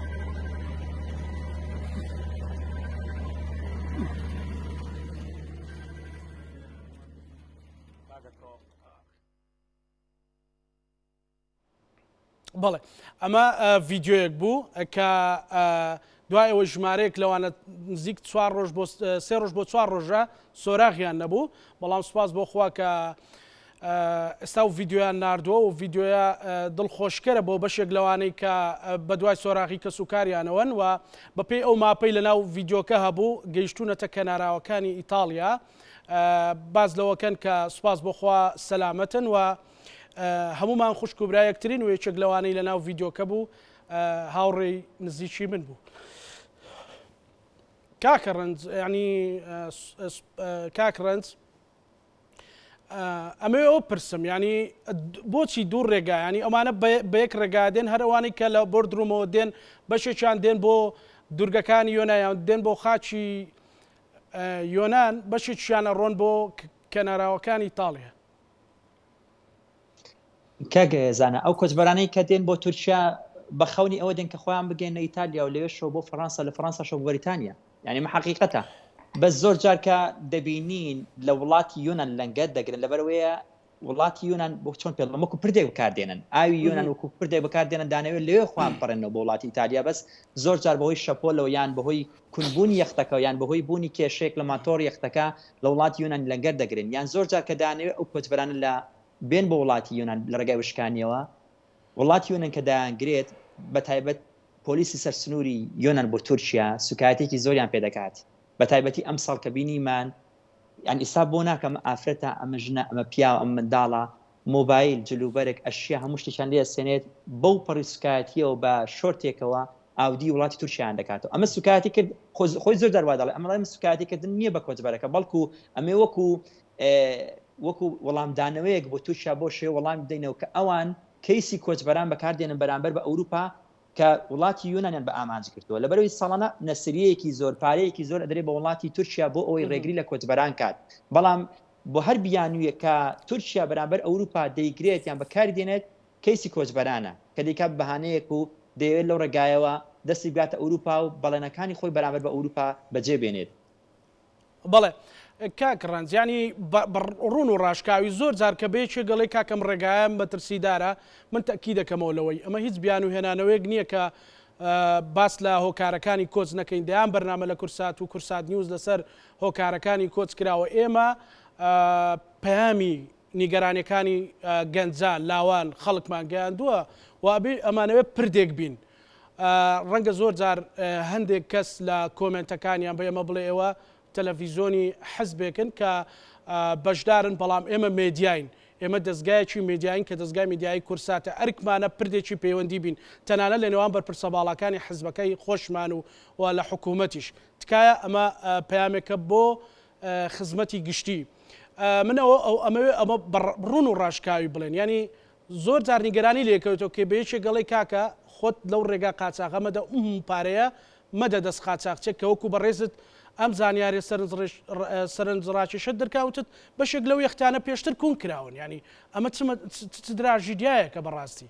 بەڵێ ئەمە ڤیددیویەک بوو کە دوای ئەوەی ژمارەیەک لەوانە نزیک چوار ڕۆژ بۆ سێ ڕۆژ بۆ چوار ڕۆژە سۆراغیان نەبوو بەڵام سوپاس بۆ خوا کە ئێستا و ڤیددیویان نردووە و ڤیددیوە دڵخۆشکەرە بۆ بەشێک لەوانەی کە بەدوای سۆراغی کەس و کاریانەوەن و بەپێی ئەو ماپەی لە ناو ڤیددیوکە هەبوو گەیشتونەتە کەناراوەکانی ئیتاڵیا باز لەوەکەن کە سوپاس بۆخوا سەلامەتن و هەمومان خوشک و برایەکترین و یەکێک لەوانەی لە ناو ڤیددیوکە بوو هاوڕێی نزیکی من بوو. کاکە ڕەنج ینی کاک ڕەنج ئەمەوێ ئەوە پرسم ینی بۆچی دوو ڕێگا ینی ئەمانە بە یەک ڕێگا دێن هەر ئەوانەی کە لە بۆردرومەوە دێن بەشێکیان دێن بۆ دوورگەکانی یۆنایان دێن بۆ خاچی یۆناان بەشێکیان ئەڕۆن بۆ کەناراوەکانی ئیتاڵیا. کاک زانا ئەو کۆچبەرانەی کە دێن بۆ تورکیا بە خەونی ئەوە دێن کە خۆیان بگەینە ئیتالیا و لەوێشەوە بۆ فەڕەنسا لە فەڕەنساشەوە بۆ بەریتانیا یعنی مە حەقیقەتە بەس زۆر جار کە دەبینین لە وڵاتی یۆنان لەنگەر دەگرن لەبەرئەوەیە وڵاتی یۆنان بۆ چۆن پێ بڵێم وەکو پردێک بەکاردێنن ئاوی یۆنان وەکو پردێک بەکاردێنن دانەوێت لەوێ خۆیان بپەڕێنەوە بۆ وڵاتی ئیتالیا بەس زۆر جار بەهۆی شەپۆلەوە یان بەهۆی کونبوونی یەختەکە یان بەهۆی بوونی کێشەیەک لە ماتۆڕی یەختەکە لە وڵاتی یۆنان لەنگەر دەگرن یان زۆر جار کە دەیانەوێت ئەو کۆچبەرانە لە بێن بۆ وڵاتی یۆنان لە ڕێگای وشکانیەوە وڵاتی یۆنان کە دەیانگرێت بە تایبەت پۆلیسی سەر سنووری یۆنان بۆ تورکیا سوکایەتێکی زۆریان پێ دەکات بە تایبەتی ئەمساڵ کە بینیمان یان ئیستا بۆ ناکەم ئافرەتە ئەمە ژنە ئەمە پیاوە ئەمە منداڵە مۆبایل جلوبەرگ ئەشیا هەموو شتێکیان لێ ئەسێنێت بەو پەڕی سوکایەتیەوە بە شۆرتێکەوە. ئاودی وڵاتی تورکیایان دەکاتەوە ئەمە سوکایەتی کرد خۆی زۆر جار وا دەڵێ ئەمە ئەمە سوکایەتی کردن نییە بە کۆچبەرەکە بەڵکو ئەمێ وەکو وەکو وەڵامدانەوەیەک بۆ تورکیا بۆ شێ وەڵام بدەینەوە کە ئەوان کەیسی کۆچبەران بەکاردێنن بەرامبەر بە ئەوروپا کە وڵاتی یۆنانیان بە ئامانج گرتووە لەبەرەوەی ساڵانە نەسریەیەکی زۆر پارەیەکی زۆر ئەدرێ بە وڵاتی تورکیا بۆ ئەوەی ڕێگری لە کۆچبەران کات بەڵام بۆ هەر بیانوویەک کە تورکیا بەرامبەر ئەوروپا دەیگرێت یان بەکاری دێنێت کەیسی کۆچبەرانە کە دەیکات بە بەهانەیەک و دەیەوێت لەو ڕێگایەوە دەستی بگاتە ئەوروپا و بەڵێنەکانی خۆی بەرامبەر بە ئەوروپا بەجێ بێنێت. بەڵێ کاک ڕەنج یانی بە ڕوون و ڕاشکاوی زۆر جار کە بە یەکێک ئەڵێی کاک ئەم ڕێگایە مەترسیدارە من تەئکید دەکەمەوە لەوەی ئەمە هیچ بیانوو هێنانەوەیەک نییە کە باس لە هۆکارەکانی کۆچ نەکەین دەیان بەرنامە لە کورسات و کورسات نیوز لەسەر هۆکارەکانی کۆچ کراوە ئێمە پەیامی نیگەرانیەکانی گەنجان، لاوان، خەڵکمان گەیاندووە و ئەبێ ئەمانەوێ پردێک بین. ڕەنگە زۆر جار هەندێک کەس لە کۆمێنتەکانیان بە ئێمە بڵێ ئێوە تەلەڤیزۆنی حزبێکن کە بەشدارن بەڵام ئێمە مێدیاین. ئێمە دەزگایەکی مێدیاین کە دەزگای میدیایی کوردساتە ئەرکمانە پردێکی پەیوەندی بین تەنانەت لە نێوان بەرپرسە باڵاکانی حزبەکەی خۆشمان و و لە حکوومەتیش. تکایە ئەمە پەیامێکە بۆ خزمەتی گشتی. من ئەوە ئەو ئەمەوێ ئەمە بە ڕوون و ڕاشکاوی بڵێن یانی زۆر جار نیگەرانی لێکەوتەوە کە بە یەکێک گەڵی کاکە خۆت لەو ڕێگا قاچاغە مەدە ئوم پارەیە مەدە دەست قاچاغچێک کە وەکو بەڕێزت ئەم زانیاریە سەرنجڕاکێشەت درکاوتت بەشێک لەو یەختانە پێشتر کون کراون یانی ئەمە چ دراژیدیایەکە بەڕاستی.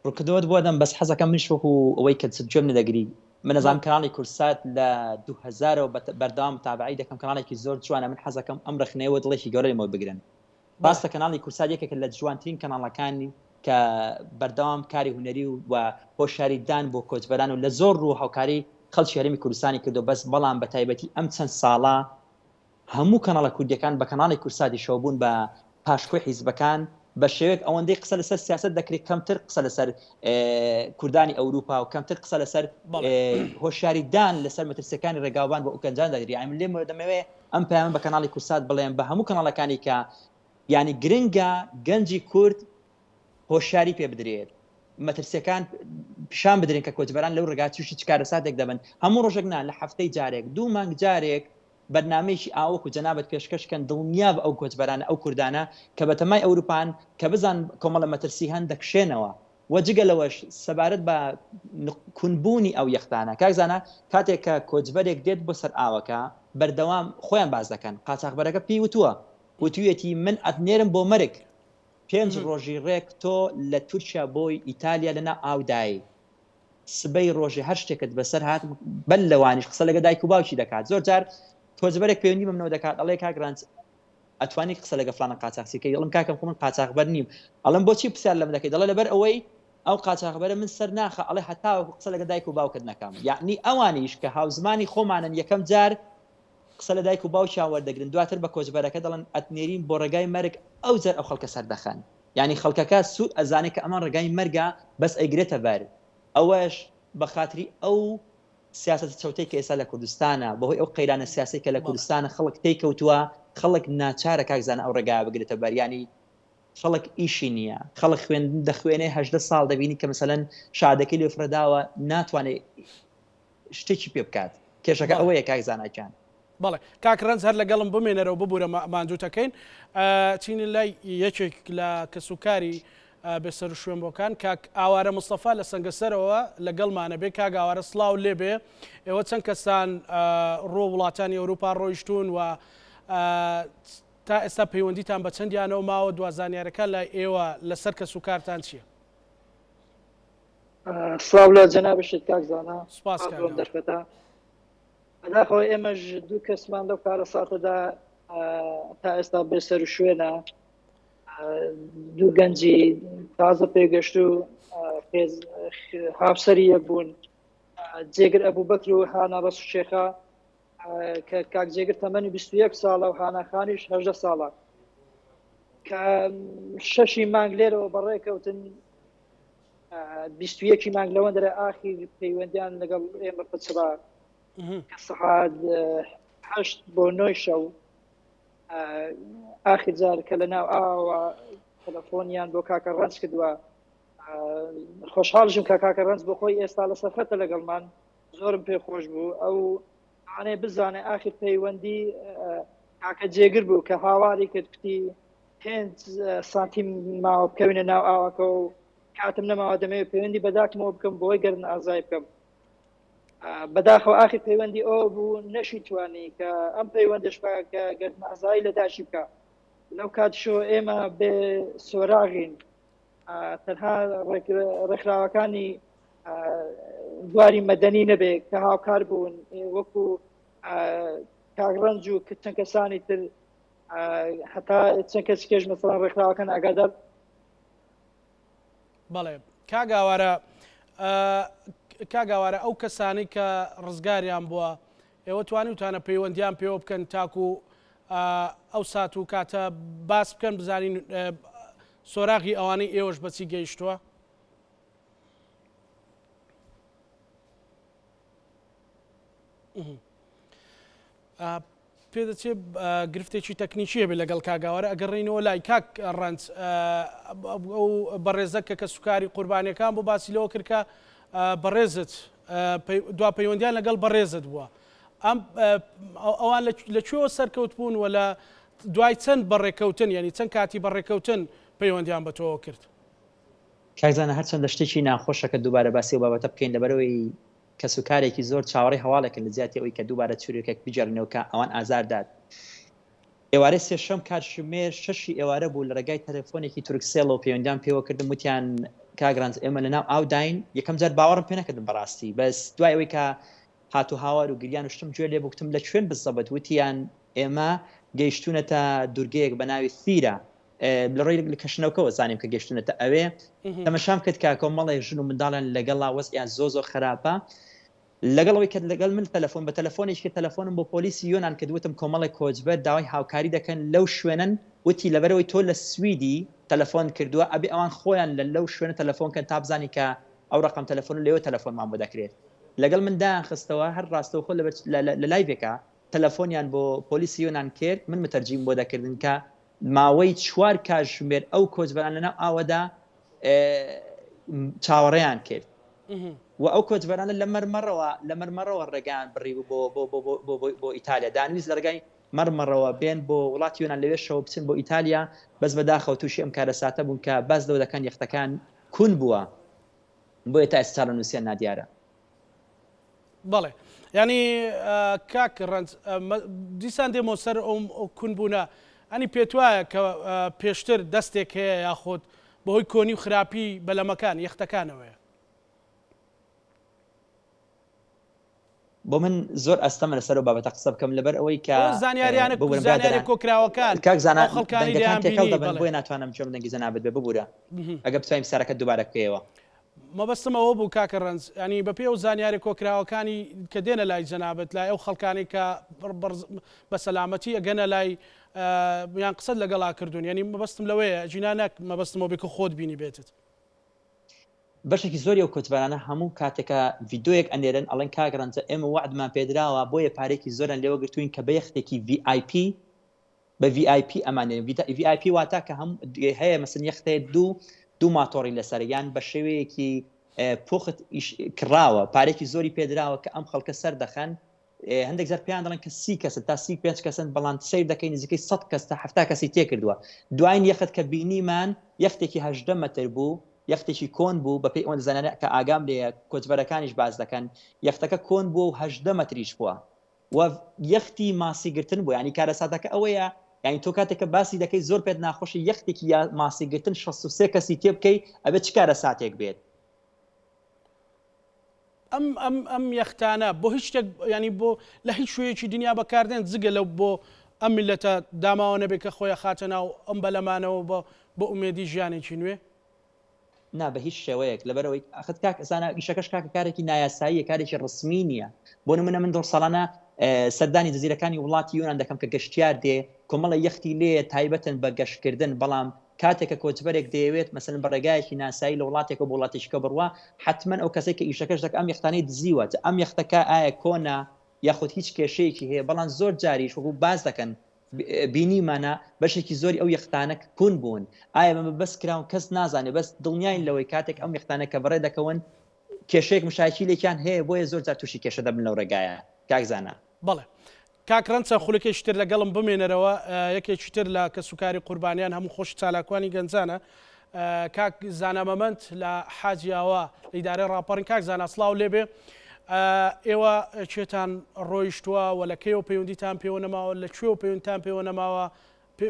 ڕوونکردنەوەت بۆ دەم بەس حەزەکەم منیش وەکو ئەوەی کە گوێم نەدەگری من ئەزانم کەناڵی کورسات لە 2000 ەوە بەردەوام متابعەی دەکەم کەناڵێکی زۆر جوانە من حەزەکەم ئەم ڕەخنەیە وە دڵێکی گەورە لێمەوە بگرن ڕاستە کەناڵی کورسات یەکێکە لە جوانترین کەناڵەکانی کە بەردەوام کاری هونەری و هۆشیاری دان بۆ کۆچبەران و لە زۆر ڕوو هاوکاری خەڵکی هەرێمی کوردستانی کردو بەس بەڵام بە تایبەتی ئەم چەند ساڵە هەموو کەناڵە کوردیەکان بە کەناڵی کورساتیشەوە بوون بە پاشکۆی حیزبەکان بە شێوەیەک ئەوەندەی قسە لەسەر سیاسەت دەکرێت کەمتر قسە لەسەر کوردانی ئەوروپا و کەمتر قسە لەسەر هۆشیاری دان لەسەر مەترسیەکانی ڕێگاوبان بۆ ئەو گەنجان دەگری یانی من لێم دەمەوێ ئەم پەیامە بە کەناڵی کورسات بڵێم بە هەموو کەناڵەکانی کە یانی گرنگە گەنجی کورد هۆشیاری پێ بدرێت مەترسیەکان پیشان بدرێن کە کۆچبەران لەو ڕێگا تووشی چ کارەساتێک دەبن هەموو ڕۆژێک نا لە هەفتەی جارێک دوو مانگ جارێک بەرنامەیەکی ئاوەکو جەنابت پێشکەش کەن دڵنیابە ئەو کۆچبەرانە ئەو کوردانە کە بەتەمای ئەوروپان کە بزان کۆمەڵە مەترسی هەن دەکشێنەوە وە جگە لەوەش سەبارەت بە کونبوونی ئەو یەختانە کاک زانا کاتێک کە کۆچبەرێک دێت بۆ سەر ئاوەکە بەردەوام خۆیان باس دەکەن قاچاخبەرەکە پێی وتووە وتویەتی من ئەتنێرم بۆ مەرگ پێنج ڕۆژی ڕێک تۆ لە تورکیا بۆی ئیتالیا لەناو ئاودای سبەی ڕۆژێ هەر شتێکت بەسەر هات بەر لەوانیش قسە لەگە دایک و باوکی دەکات زۆر جار کۆچبەرێک پەیوەندی بە منەوە دەکات ئەڵێ کاک ڕەنج ئەتوانی قسە لەگە فلانە قاچاخچی کەی دەڵم کاکەم خۆ من قاچاخبەر نیم ئەڵم بۆچی پرسیار لەم دەکەی دەڵێ لەبەر ئەوەی ئەو قاچاخبەرە من سەر ناخە ئەڵێ هەتاوەکو قسە لەگە دایک و باوکت نەکەم یعنی ئەوانیش کە هاوزمانی خۆمانن یەکەم جار قسە لە دایک و باوکیان وەردەگرن دواتر بە کۆچبەرەکە دەڵێن ئەتنێرین بۆ ڕێگای مەرگ ئەو جار ئەو خەڵکە سەردەخەن یانی خەڵکەکە سوور ئەزانێ کە ئەمە ڕێگای مەرگە بەس ئەیگرێتە بەر ئەوەش بە خاتری ئەو سیاسەتە چەوتەی کە ئێستا لە کوردستانە بەهۆی ئەو قەیرانە سیاسەی کە لە کوردستانە خەڵک تێی کەوتووە خەڵک ناچارە کاک زانا ئەو ڕێگایە بگرێتە بەر یانی خەڵک ئیشی نییە خەڵک خوێندن دەخوێنێ 18 ساڵ دەبینی کە مەسەلەن شادەکەی لێ فرەداوە ناتوانێت شتێکی پێ بکات کێشەکە ئەوەیە کاک زانا گیان. بەڵێ کاک ڕەنج هەر لەگەڵم بمێنەرەوە ببورە ماندووتەکەین چینە لای یەکێک لە کەسوکاری بێسەروشوێنبووەکان کاک ئاوارە مستەفا لە سەنگەسەرەوە لەگەڵمانە بێ کاک ئاوارە سڵاو لێبێ ئێوە چەند کەسان ڕۆ وڵاتانی ئەوروپا ڕۆیشتوون و تا ئێستا پەیوەندیتان بە چەندیانەوە ماوە دوا زانیارەکان لای ئێوە لەسەر کەسوکارتان چییە؟ سڵاو لە جەنابشت کاک زانا سپاس کاک دەرفەتە بەداخەوە ئێمەش دوو کەسمان لەو کارەساتەدا تا ئێستا بێسەر و شوێنە دوو گەنجی تازە پێگەشت و هاوسەری یەک بوون جێگر ئەبوو بەکر و هانا ڕەس و شێخە کە کاک جێگر تەمەنی 21 ساڵە و هاناخانیش 18 ساڵە کە شەشی مانگ لێرەوە بەڕێکەوتن 21 مانگ لەوەن دەرە ئاخیر پەیوەندیان لەگەڵ ئێمە پچڕا کە سەعات هەشت بۆ نۆی شەو ئاخر جار کە لە ناو ئاوە تەلەفۆنیان بۆ کاکە ڕەنج کردووە. خۆشحاڵشم کە کاکە ڕەنج بۆ خۆی ئێستا لەسەر خەتە لەگەڵمان زۆرم پێ خۆش بوو ئەو ئانێ بزانێ ئاخر پەیوەندی کاکە جێگر بوو کە هاواری کرد کوتی پێنج سانتیم ماوە بکەوینە ناو ئاوەکە و کاتم نەماوە دەمەوێت پەیوەندی بەداکمەوە بکەم بۆی گەردن ئازای بکەم بەداخەوە ئاخر پەیوەندی ئەو بوو نەشی توانی کە ئەم پەیوەندش بە کە گەردن ئازای لە داشی بکە لەو کاتشۆ ئێمە بێ سۆراغین تەنها ڕێکخراوەکانی بواری مەدەنی نەبێ کە هاوکار بوون وەکو کاک ڕەنج و چەند کەسانی تر هەتا چەند کەس کێش مەسەڵان ڕێکخراوەکان ئاگادار بەڵێ کاک ئاوارە کاک ئاوارە ئەو کەسانەی کە ڕزگاریان بووە ئێوە توانیوتانە پەیوەندیان پێوە بکەن تاکو ئەو سات و کاتە باس بکەن بزانین سۆراغی ئەوانەی ئێوەش بەچی گەیشتووە؟ پێدەچێت گرفتێکی تەکنیکی هەبێت لەگەڵ کاک ئاوارە ئەگەڕێینەوە لای کاک ڕەنج ئەو بەڕێزە کە کەسوکاری قوربانیەکان بۆ باسی لەوە کرد کە بەڕێزت دوا پەیوەندیان لەگەڵ بەڕێزت بووە ئەم ئەوان لە کوێوە سەرکەوت بوون و لە دوای چەند بەڕێکەوتن یعنی چەند کاتی بەڕێکەوتن پەیوەندیان بە تۆوە کرد؟ کاک زانا هەرچەندە شتێکی ناخۆشە کە دووبارە باسی ئەو بابەتە بکەین لەبەرئەوەی کەسوکارێکی زۆر چاوەڕێی هەواڵێکن لە جیاتی ئەوەی کە دووبارە چیرۆکێک بگێڕینەوە کە ئەوان ئازار دات. ئێوارەی سێشەم کاتژمێر شەشی ئێوارە بوو لە ڕێگای تەلەفۆنێکی تورکسێڵەوە پەیوەندیان پێوە کردم وتیان کاک ڕەنج ئێمە لەناو ئاوداین یەکەم جار باوەڕم پێ نەکردم بەڕاستی بەس دوای ئەوەی کە هات و هاوار و گریان و شتم گوێ لێ بوو گوتم لە کوێن بزەبت وتیان ئێمە گەیشتوونەتە دوورگەیەک بە ناوی ثیرە لە ڕێی کەشنەوکەوە زانیم کە گەشتونەتە ئەوێ تەمەشام کرد کە کۆمەڵێک ژن و منداڵیان لەگەڵا وەزعیان زۆر زۆر خراپە لەگەڵ ئەوەی کە لەگەڵ من تەلەفۆن بە تەلەفۆنێکی کە تەلەفۆنم بۆ پۆلیسی یۆنان کرد وتم کۆمەڵێک کۆچبەر داوای هاوکاری دەکەن لەو شوێنەن وتی لەبەرئەوەی تۆ لە سویدی تەلەفۆن کردووە ئەبێ ئەوان خۆیان لە لەو شوێنە تەلەفۆن کەن تا بزانین کە ئەو ڕەقەم تەلەفۆن لەوێ تەلەفۆنمان بۆ دەکرێت لەگەڵ من دایان خستەوە هەر ڕاستەوخۆ لە لایڤێکا تەلەفۆنیان بۆ پۆلیسی یۆنان کرد من متەرجیم بۆ دەکردن کە ماوەی چوار کاتژمێر ئەو کۆچبەران لەناو ئاوەدا چاوەڕێیان کرد و ئەو کۆچبەرانە لە مەرمەڕەوە لە مەرمەڕەوە ڕێگایان بڕی بۆ بۆ بۆ بۆ بۆ بۆ ئیتالیا دانویست لە ڕێگای مەرمەڕەوە بێن بۆ وڵاتی یۆنان لەوێشەوە بچن بۆ ئیتالیا بەس بەداخەوە تووشی ئەم کارەساتە بوون کە باس لەوە دەکەن یەختەکان کون بووە بۆیە تا ئێستا چارەنووسیان نادیارە. بەڵێ یانی کاک ڕەنج دیسان دێمەوە سەر ئەو کونبوونە ئەنی پێتوایە کە پێشتر دەستێک هەیە یاخود بەهۆی کۆنی و خراپی بەلەمەکان یەختەکانەوەیە؟ بۆ من زۆر ئەستەمە لەسەر ئەو بابەتە قسە بکەم لەبەر ئەوەی کە ئەو زانیاریانە ببورە زانیاریە برادەران کۆکراوەکان کاک زانا ئەو خەڵکانەی دەنگەکان لێیان تێکەڵ بینی دەبن بەڵێ بۆیە ناتوانم گوێم دەنگی جەنابت بێ ببورە ئەگەر بتوانین پرسیارەکەت دووبارە بکەیەوە. مەبەستم ئەوە بوو کاکە ڕەنج، یانی بە پێی ئەو زانیاریە کۆکراوەکانی کە دێنە لای جەنابت، لای ئەو خەڵکانەی کە بە سەلامەتی ئەگەنە لای یان قسەت لەگەڵا کردوون، یانی مەبەستم لەوەیە، ئەگینا نەک مەبەستم ئەوە بێ کە خۆت بینیبێتت. بەشێکی زۆری ئەو کۆچبەرانە هەموو کاتێکە ڤیدۆیەک ئەنێرن ئەڵێن کاک ڕەنجە ئێمە وەعدمان پێدراوە بۆیە پارەیەکی زۆریان لێوە گرتووین کە بە یەختێکی ڤی ئای پی بە ڤی ئای پی ئەمانێ ڤی ئای پی واتا کە هەم هەیە مەسن یەختەیە دوو دوو ماتۆڕی لەسەر یان بە شێوەیەکی پوخت کڕاوە پارێکی زۆری پێدراوە کە ئەم خەڵکە سەر دەخەن هەندێک جار پێیان دەڵێن کە سی کەسن تا سی پێنج کەسن بەڵام سیر دەکەی نزیکەی 100 کەس تا 70 کەسی تێکردووە دواین یەخت کە بینیمان یەختێکی هەژدە مەتر بوو یەختێکی کۆن بوو بەپێی ئەوەندە زانیاریە کە ئاگام لێیە کۆچبەرەکانیش باس دەکەن یەختەکە کۆن بووە و هەژدە مەتریش بووە و یەختی ماسی گرتن بوو یانی کارەساتەکە ئەوەیە یانی تۆ کاتێک کە باسی دەکەی زۆر پێت ناخۆشی یەختێکی یا ماسی گرتن 63 کەسی تێ بکەی ئەبێت چ کارەساتێک بێت. ئەم ئەم ئەم یەختانە بۆ هیچ شتێک یانی بۆ لە هیچ شوێیەکی دنیا بەکاردێن جگە لەو بۆ ئەم میللەتە داماوە نەبێت کە خۆی ئەخاتە ناو ئەم بەلەمانەوە بۆ بۆ ئومێدی ژیانێکی نوێ؟ نا بە هیچ شێوەیەک لەبەرئەوەی ئەخت کاک زانا ئیشەکەش کاکە کارێکی نایاساییە کارێکی ڕسمی نییە بۆ نمونە من دڵ ساڵانە سەردانی جزیرەکانی وڵاتی یۆنان دەکەم کە گەشتیار دێ کۆمەڵە یەختی لێ تایبەتن بە گەشتکردن بەڵام کاتێک کە کۆچبەرێک دەیەوێت مەسەلەن بە ڕێگایەکی ناسایی لە وڵاتێکەوە بۆ وڵاتێکیکە بڕوا حتمما ئەو کەسێک کە ئیشەکەش دەکە ئەم یەختانەی دزیوە ئەم یەختەکە ئایا کۆنە یاخود هیچ کێشەیەکی هەیە بەڵام زۆر جاریش وەکو باس دەکەن. بینیمانە بەشێکی زۆری ئەو یەختانە کون بوون ئایا بە مەبەست کراون کەس نازانێت بەس دڵنیاین لەوەی کاتێک ئەم یەختانە کە بەڕێ دەکەون کێشەیەک مشاکیلێکیان هەیە بۆیە زۆر جار تووشی کێشە دەبن لەو ڕێگایە کاک زانا. بەڵێ کاک ڕەنج چەند خولەکێکی تر لەگەڵم بمێنەرەوە یەکێکی تر لە کەسوکاری قوربانیان هەموو خۆشی چالاکوانی گەنجانە کاک زانا مەمەند لە حاجی ئاوا لە ئیدارەی ڕاپەڕین کاک زانا سڵاو لێبێ ئێوە کێتان ڕۆیشتووە و لە کەیەوە پەیوەندیتان پێوە نەماوە لە کوێوە پەیوەندتان پێوە نەماوە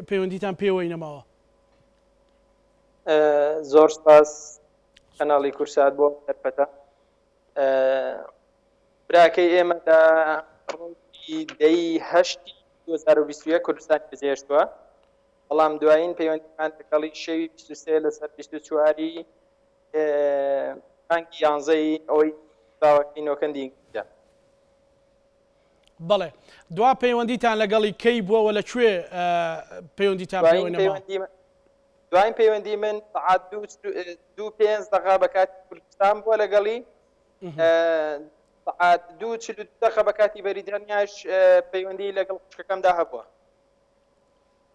پەیوەندیتان پێوەی نەماوە؟ زۆر سپاس کەناڵی کورسات بۆ دەرفەتە براکەی ئێمە لە ڕۆژی دەی هەشتی 2021 کوردستانی بەجێهێشتووە بەڵام دوایین پەیوەندیمان لەگەڵی شەوی 23 لەسەر 24 مانگی یانزەی ئەوەی باوەکەی نۆکەندی ئینگلیزە. بەڵێ دوا پەیوەندیتان لەگەڵی کەی بووە و لە کوێ پەیوەندیتان پێوەی نەماوە؟ دوایین پەیوەندی من سەعات دوو پێنج دەقە بە کاتی کوردستان بووە لەگەڵی سەعات 2:42 دەقە بە کاتی بەریتانیاش پەیوەندی لەگەڵ خوشکەکەمدا هەبووە.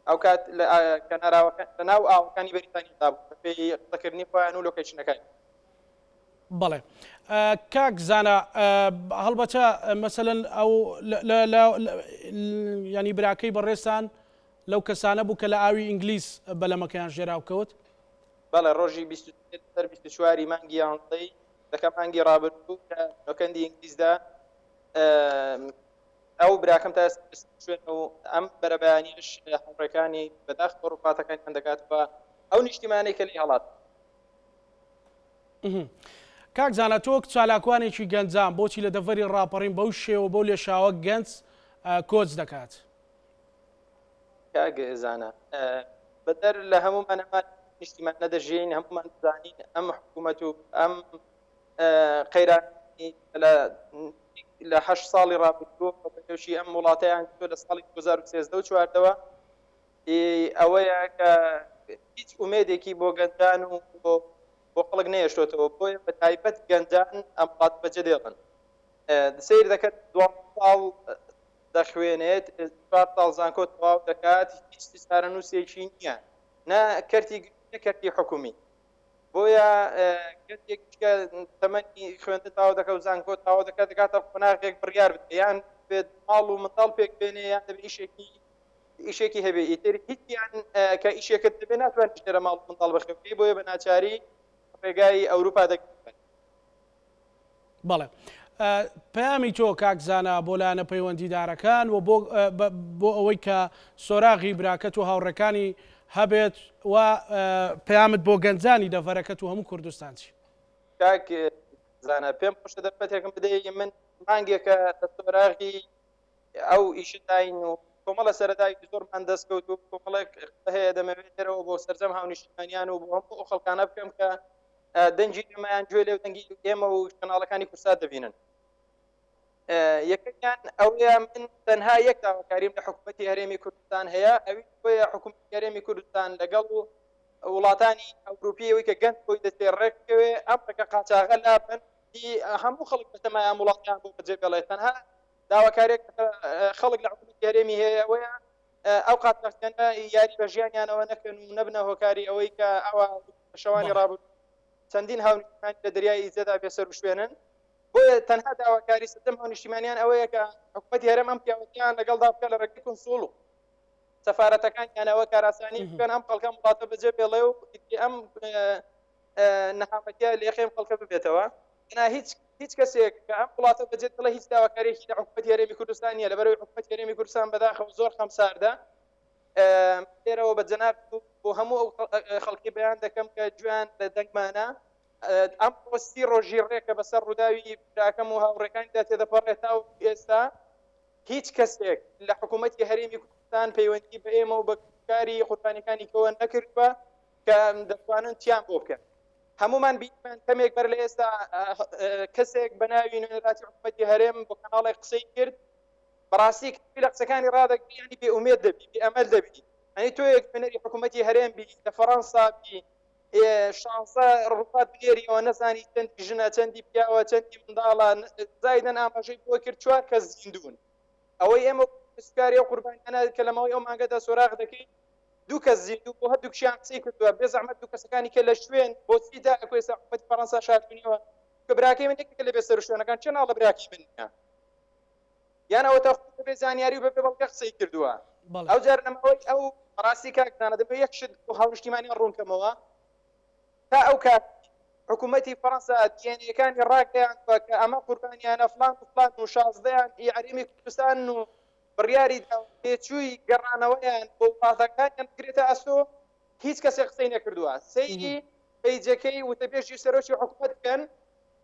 ئەو کات لە کەناراوەکان لە ناو ئاوەکانی بەریتانیادا بوو بەپێی قسەکردنی خۆیان و location ەکانی. بەڵێ کاک زانا هەڵبەتە مەسەلەن ئەو ینی براکەی بەڕێزتان لەو کەسانە بوو کە لە ئاوی ئینگلیز بەلەمەکەیان ژێراو کەوت؟ بەڵێ ڕۆژی 23 لەسەر 24 ی مانگی یانزەی دەکە مانگی ڕابردوو لە نۆکەندی ئینگلیزدا ئەو براکەم تا ئێستا شوێن و ئەم بەرەبەیانیش هاوڕێکانی بەداخەوە ڕووفاتەکانیان دەکاتەوە ئەو نیشتیمانەی کە لێی هەڵات. کاک زانا تۆ وەک چالاکوانێکی گەنجان بۆچی لە دەڤەری ڕاپەڕین بەو شێوە بەو لێشاوە گەنج کۆچ دەکات؟ کاک زانا بەدەر لە هەموومان ئەمان نیشتیمانە دەژین هەموومان دەزانین ئەم حکوومەت و ئەم قەیرانی لە لە هەشت ساڵی ڕابردوو بەپێشی ئەم وڵاتەیان کردووە لە ساڵی 2013 و چواردەوە ئەوەیە کە هیچ ئومێدێکی بۆ گەنجان و بۆ بۆ خەڵک نەیەشتۆتەوە بۆیە بە تایبەت گەنجان ئەم وڵات بەجێ دێڵن سیر دەکات دو ساڵ دەخوێنێت چوار ساڵ زانکۆ تەواو دەکات هیچ چارەنووسێکی نییە نە کەرتی نە کەرتی حکومی بۆیە کەسێک کە تەمەنی خوێندن تەواو دەکات و زانکۆ تەواو دەکات دەکاتە قۆناغێک بڕیار بدە یان بێت ماڵ و منداڵ پێک بێنێ یان دەبێ ئیشێکی ئیشێکی هەبێ ئیتر هیچیان کە ئیشێکت دەبێ ناتوانێت لێرە ماڵ و منداڵ بەخێو بکەی بۆیە بە ناچاری ڕێگای ئەوروپا دەگرن. بەڵێ پەیامی تۆ کاک زانا بۆ لایەنە پەیوەندیدارەکان و بۆ بۆ ئەوەی کە سۆراغی براکەت و هاوڕێکانی هەبێت و پەیامت بۆ گەنجانی دەڤەرەکەت و هەموو کوردستان چی؟ کاک زانا پێم خۆشە دەرفەتێکم بدەی من مانگێکە لە سۆراغی ئەو ئیشەداین و کۆمەڵە سەرەتای زۆرمان دەستکەوت و کۆمەڵێک هەیە دەمەوێت لێرەوە بۆ سەرجەم هاونیشتیمانیان و بۆ هەموو ئەو خەڵکانە بکەم کە دەنگی ئێمەیان گوێ لێ و دەنگی ئێمە و کەناڵەکانی کورسات دەبینن یەکەمیان ئەوەیە من تەنها یەک داواکاریم لە حکوومەتی هەرێمی کوردستان هەیە ئەوی بۆیە حکوومەتی هەرێمی کوردستان لەگەڵ و وڵاتانی ئەوروپی ئەوەی کە گەنج بۆی دەچێت ڕێک بکەوێ ئەم ڕێگە قاچاغە لابەن هەموو خەڵک بەتەمای ئەم وڵاتیان بۆ بەجێ بێڵێت تەنها داواکاریەک خەڵک لە حکوومەتی هەرێمی هەیە ئەوەیە ئەو قاچاخچیانە یاری بە ژیانیانەوە نەکەن و نەبنە هۆکاری ئەوەی کە ئەوە شەوانی ڕابردوو چەندین هاونیشتیمانی لە دەریای ئیجەدا بێسەروشوێنن بۆیە تەنها داواکاری سەرجەم هاونیشتیمانیان ئەوەیە کە حکوومەتی هەرێم ئەم پیاوەتیان لەگەڵدا بکە لە ڕێگەی کونسوڵ و سەفارەتەکانیانەوە کاراسانی بکەن ئەم خەڵکە وڵاتە بەجێ بێڵێ و ئەم نەهامەتیە لێخێم خەڵکە ببێتەوە نا هیچ هیچ کەسێک کە ئەم وڵاتە بەجێ دەڵێ هیچ داواکاریەکی لە حکوومەتی هەرێمی کوردستان نییە لەبەرەوەی حکوومەتی هەرێمی کوردستان بەداخەوە زۆر خەمساردە لێرەوە بە جەناب بۆ هەموو ئەو خەڵکی بەیان دەکەم کە گوێیان لە دەنگمانە ئەم سی ڕۆژی ڕێکە بەسەر ڕووداوی براکەم و هاوڕێکانیدا تێدەپەڕێت تا ئێستا هیچ کەسێک لە حکوومەتی هەرێمی کوردستان پەیوەندی بە ئێمە و بە کاری قوربانیەکانی کەوە نەکردووە کە دەتوانن چیان بۆ بکەن هەمومان بینیمان کەمێک بەر لە ئێستا کەسێک بە ناوی نوێنەراتی حکوومەتی هەرێم بۆ کەناڵێک قسەی کرد بەڕاستی لە قسەکانی ڕادەگری ینی بێ ئومێد دەبی بێ ئەمەل دەبی ئەنی تۆ یەک نوێنەری حکوومەتی هەرێم بی لە فەڕەنسا بی شانزە ڕووفات بنێریەوە نەزانی چەندی ژنە چەندی پیاوە چەندی منداڵە زایدەن ئاماژەی بۆ کرد چوار کەس زیندوون ئەوەی ئێمە. کەسوکاری ئەو قوربانیانە کە لە ماوەی ئەو مانگەدا سۆراغ دەکەین دوو کەس زیندوو بۆ هەردووکیان قسەی کردووە بێ زەحمەت دوو کەسەکانی کە لە شوێن بۆچی تا ئەکو ئێستا حکومەتی فەڕەنسا شاردونیەوە کە براکەی من یەکێکە لە بێسەروشوێنەکان چێ ناڵە براکەی من نییە یان ئەوەتا خۆی بەبێ زانیاری و بەبێ بەڵگە قسەی کردووە ئەو جار لە ماوەی ئەو ڕاستی کاک زانا دەبێ یەک شت بۆ هاونیشتیمانیان ڕوون کەمەوە تا ئەو کات حکوومەتی فەڕەنسا دیێنەکانی ڕاگەیاندووە کە ئەمە قوربانیانە فلان و فلان و شازدەیان ئی هەرێمی کوردستان و بڕیاری دا تێچووی گەڕانەوەیان بۆ وڵاتەکانیان بگرێتە ئەستۆ هیچ کەسێک قسەی نەکردووە سەیری پەیجەکەی وتەبێژی سەرۆکی حکوومەت بکەن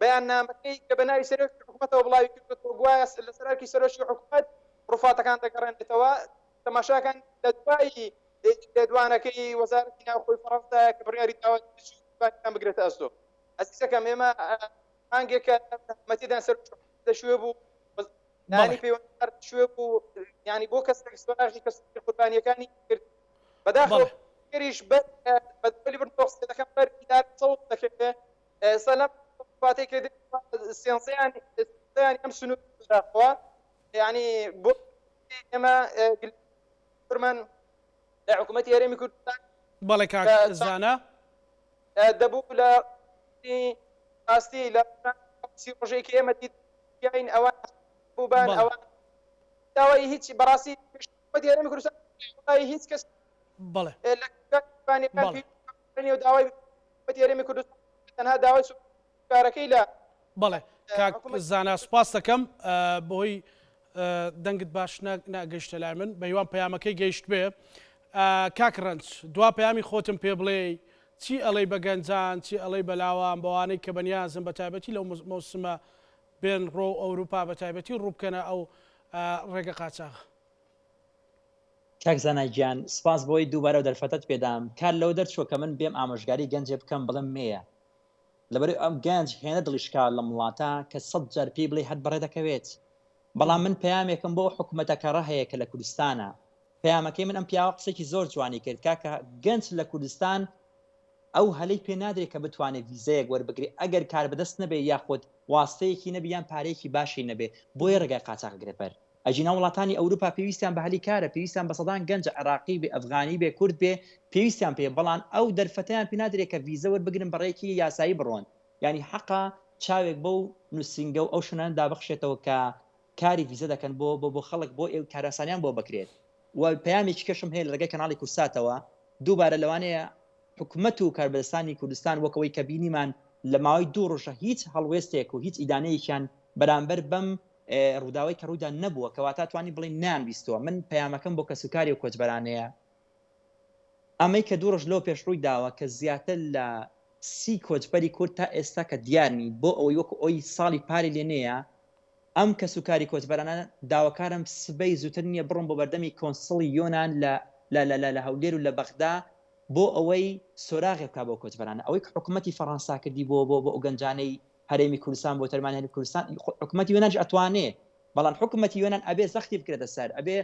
بەیاننامەکەی کە بە ناوی سەرۆکی حکوومەتەوە بڵاوی کردووەتەوە گوایە لەسەر ئەرکی سەرۆکی حکوومەت ڕوفاتەکان دەگەڕێنێتەوە تەماشاکان لە دوای لێدوانەکەی وەزارەتی ناوخۆی فەڕەنسایە کە بڕیاری داوە تێچووی بگرێتە ئەستۆ ئەزیزەکەم ئێمە مانگێکە مەتیدان سەرۆکی حکوومەت لەشوێ بوو لایەنی پەیوەندیدار لەشوێ بوو یانی بۆ کەسێک سۆراغی کەس قوربانیەکانی کرد بەداخەوە گەریش بەر بەدەلی بردنەوە قسە دەکەم بەر ئیدارە سەوز دەکەوێ ئێستا لەم فاتەی کە سێنزەیان سێنزەیان ئەم سنوور بەداخەوە یعنی بۆ ئێمە فرمان لە حکوومەتی هەرێمی کوردستان بەڵێ کاک زانا دەبوو لە ئاستی لە سی ڕۆژەی کە ئێمە دیین ئەوان بووبان ئەوان داوای هیچ بەڕاستی حکوومەتی هەرێمی کوردستان هیچ کەس بەڵێ لە داوای حکومەتی هەرێمی کوردستان تەنها داوای کارەکەی لە بەڵێ کاک زانا سوپاس دەکەم بەهۆی دەنگت باش ناگەیشتە لای من بەهیوام پەیامەکەی گەیشت بێ کاک ڕەنج دوا پەیامی خۆتم پێ بڵێ چی ئەڵێی بە گەنجان چی ئەڵێی بە لاوان بەوانەی کە بەنیازن بە تایبەتی لەو مەوسمە بێن ڕۆ ئەوروپا بە تایبەتی ڕووبکەنە ئەو ڕێگە قاچاغە. کاک زانا گیان سپاس بۆی دووبارە ئەو دەرفەتەت پێدام کار لەوە دەرچووە کە من بێم ئامۆژگاری گەنجێ بکەم بڵێم مێیە لەبەرئ ئەم گەنج هێنە دڵی شکا لەم وڵاتە کە سەت جار پێی بڵێی هەر بەڕێ دەکەوێت بەڵام من پەیامێکم بۆ ئەو حکومەتە کەڕە هەیە کە لە کوردستانە پەیامەکەی من ئەم پیاوە قسێکی زۆر جوانی کرد کاکە گەنج لە کوردستان ئەو هەلەی پێ نادرێت کە بتوانێت ڤیزەیەک وەربگرێت ئەگەر کاربەدەست نەبێت یاخود واستەیەکی نەبێت یان پارەیەکی باشی نەبێت بۆیە ڕێگای قاچاخ گرێت بەر ئەگینا وڵاتانی ئەوروپا پێویستیان بە هەلی کارە، پێویستیان بە سەدان گەنجە، عێراقی بێ، ئەفغانی بێ، کورد بێ، پێویستیان پێیە، بەڵام ئەو دەرفەتەیان پێ نادرێ کە ڤیزە وەربگرن بە ڕێیەکی یاسایی بڕۆن، یانی حەقە چاوێک بەو نووسینگە و ئەو شوێنانە دابخشێتەوە کە کاری ڤیزە دەکەن بۆ بۆ بۆ خەڵک بۆ ئێو کارئاسانیان بۆ بکرێت و پەیامێکی کەشم هەیە لە ڕێگای کەناڵی کوردساتەوە دووبارە لەوانەیە حکومەت و کاربەدەستانی کوردستان وەک ئەوەی کە بینیمان لە ماوەی دوو ڕۆژە هیچ هەڵوێستێک و هیچ ئیدانەیەکیان بەرامبەر بەم ڕووداوەی کە ڕوویدا نەبووە، کەواتە توانی بڵێین نەیانبیستووە. من پەیامەکەم بۆ کەسوکاری ئەو کۆچبەرانەیە، ئەمەی کە دوو ڕۆژ لەوە پێش ڕووی داوە کە زیاتر لە سی کۆچبەری کورد تا ئێستا کە دیار نین، بۆ ئەوەی وەکو ئەوی ساڵی پاری لێ نەیە، ئەم کەسوکاری کۆچبەرانە داواکارم سبەی زووتر نییە بڕۆن بۆ بەردەمی کۆنسڵی یۆنان لە لە لە لە هەولێر و لە بەغدا بۆ ئەوەی سۆراغێ بکا بۆ کۆچبەرانە. ئەوەی کە حکوومەتی فەڕەنسا کردی بۆ بۆ بۆ ئەو گەنجانەی هەرێمی کوردستان بۆ تەرمانی هەرێمی کوردستان حکومەتی یۆنانیش ئەتوانێ بەڵام حکومەتی یۆنان ئەبێ زەختی بکرێتە سەر ئەبێ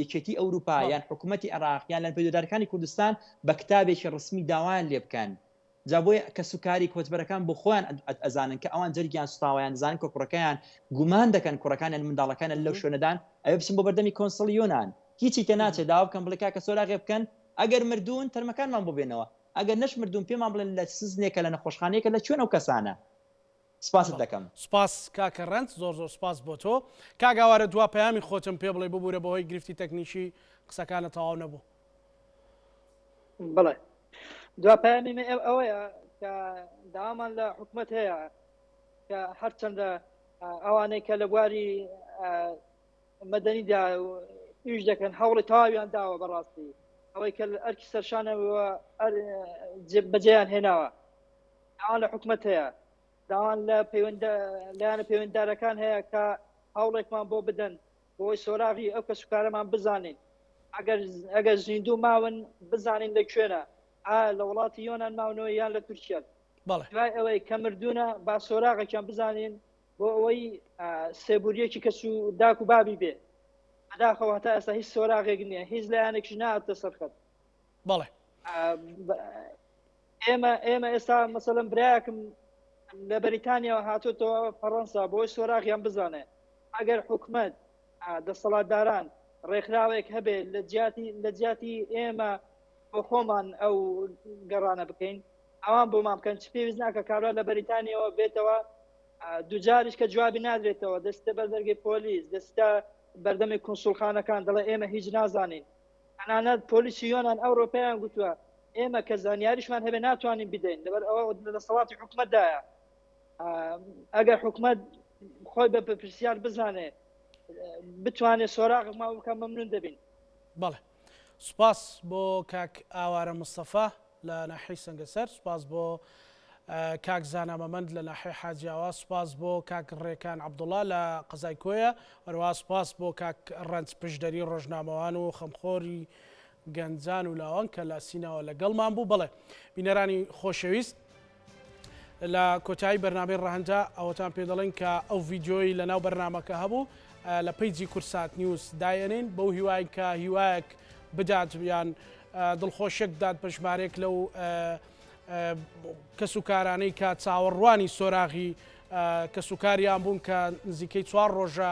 یەکێتی ئەوروپا یان حکوومەتی عێراق یان لە پەیوەندیدارەکانی کوردستان بە کتابێکی ڕسمی داوایان لێ بکەن جا بۆیە کەسوکاری کۆچبەرەکان بۆ خۆیان ئەزانن کە ئەوان جەرگیان سوتاوە یان دەزانن کە کوڕەکەیان گومان دەکەن کوڕەکانیان منداڵەکانیان لەو شوێنەدان ئەوێ بچن بۆ بەردەمی کۆنسڵی یۆنان هیچی تێ ناچێت داوا بکەن بڵێ کاکە سۆراغێ بکەن ئەگەر مردوون تەرمەکانمان بۆ بێنەوە ئەگەر نەشمردوون پێمان بڵێن لە سزنێکە لە نەخۆشخانەیەکە لە کوێن ئەو کەسانە؟ سپاست دەکەم. سپاس کاکە ڕەنج زۆر زۆر سپاس بۆ تۆ. کاک ئاوارە دوا پەیامی خۆتم پێ بڵێ ببورە بەهۆی گرفتی تەکنیکی قسەکانت تەواو نەبوو. بەڵێ دوا پەیامی من ئەوەیە کە داوامان لە حکومەت هەیە کە هەرچەندە ئەوانەی کە لە بواری مەدەنیدا ئیش دەکەن هەوڵی تەواویان داوە بەڕاستی ئەوەی کە ئەرکی سەرشانەوە بەجێیان هێناوە داوان لە حکومەت هەیە داوان لە پەیوەندە لایەنە پەیوەنددارەکان هەیە کە هەوڵێکمان بۆ بدەن بۆی سۆراغی ئەو کەسوکارەمان بزانین ئەگەر ئەگەر زیندوو ماون بزانین لە کوێنە ئا لە وڵاتی یۆنان ماونەوە یان لە تورکیا دوای ئەوەی کە مردوونە با سۆراغێکیان بزانین بۆ ئەوەی سێبوریەکی کەس و داک و بابی بێ بەداخەوە هەتا ئێستا هیچ سۆراغێک نییە هیچ لایەنێکش ناتە سەرخەت بەڵێ ئێمە ئێمە ئێستا مەسەلەن برایەکم لە بەریتانیاوە هاتوتەوە فەڕەنسا بۆی سۆراغیان بزانێ ئەگەر حکومت. دەسەڵاتداران ڕێکخراوێک هەبێت لە جیاتی لە جیاتی ئێمە بۆ خۆمان ئەو گەڕانە بکەین ئەوان بۆمان بکەن چ پێویست ناکە کابرا لە بەریتانیەوە بێتەوە دوجاریش کە جوابی نادرێتەوە دەستە بەر دەرگەی پۆلیس دەستە بەردەمی کونسوڵخانەکان دەڵێ ئێمە هیچ نازانین تەنانەت پۆلیسی یۆنان ئەوڕۆ پێیان گوتووە ئێمە کە زانیاریشمان هەبێ ناتوانین بدەین لەبەر ئەوە لە دەسەڵاتی حکومەتدایە ئەگەر حکومەت خۆی بە پرسیار بزانێ بتوانێت سۆراغمان بکە مەمنون دەبین. بەڵێ سوپاس بۆ کاک ئاوارە مستەفا لە ناحیەی سەنگەسەر، سوپاس بۆ کاک زانا مەمەند لە ناحیەی حاجیاوا، سوپاس بۆ کاک ڕێکان عەبدوڵا لە قەزای کۆیە، هەروەها سوپاس بۆ کاک ڕەنج پشدەری ڕۆژنامەوان و خەمخۆری گەنجان و لاوان کە لە سیناوە لەگەڵمان بوو. بەڵێ بینەرانی خۆشەویست لە کۆتایی بەرنامەی ڕەهەندە ئەوەتان پێ دەڵێن کە ئەو ڤیدیۆی لە ناو بەرنامەکە هەبوو لە پەیجی کورسات نیوز دایەنین بەو هیوای کە هیوایەک بدات یان دڵخۆشیەک بدات بە ژمارەیەک لەو کەسوکارانەی کە چاوەڕوانی سۆراغی کەسوکاریان بوون کە نزیکەی چوار ڕۆژە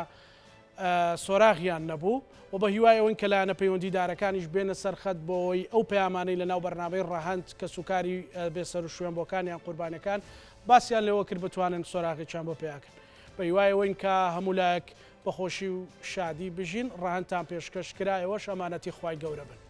سۆراغیان نەبوو و بە هیوای ئەوەین کە لایەنە پەیوەندیدارەکانیش بێنە سەر خەت بۆ ئەوەی ئەو پەیامانەی لەناو بەرنامەی ڕەهەند کەسوکاری بێسەروشوێنبووەکان یان قوربانیەکان باسیان لێوە کرد بتوانن سۆراغێکیان بۆ پەیا کەن. بە هیوای ئەوەین کە هەموو لایەک بە خۆشی و شادی بژین. ڕەهەندتان پێشکەش کرا ئێوەش ئەمانەتی خوای گەورە بن.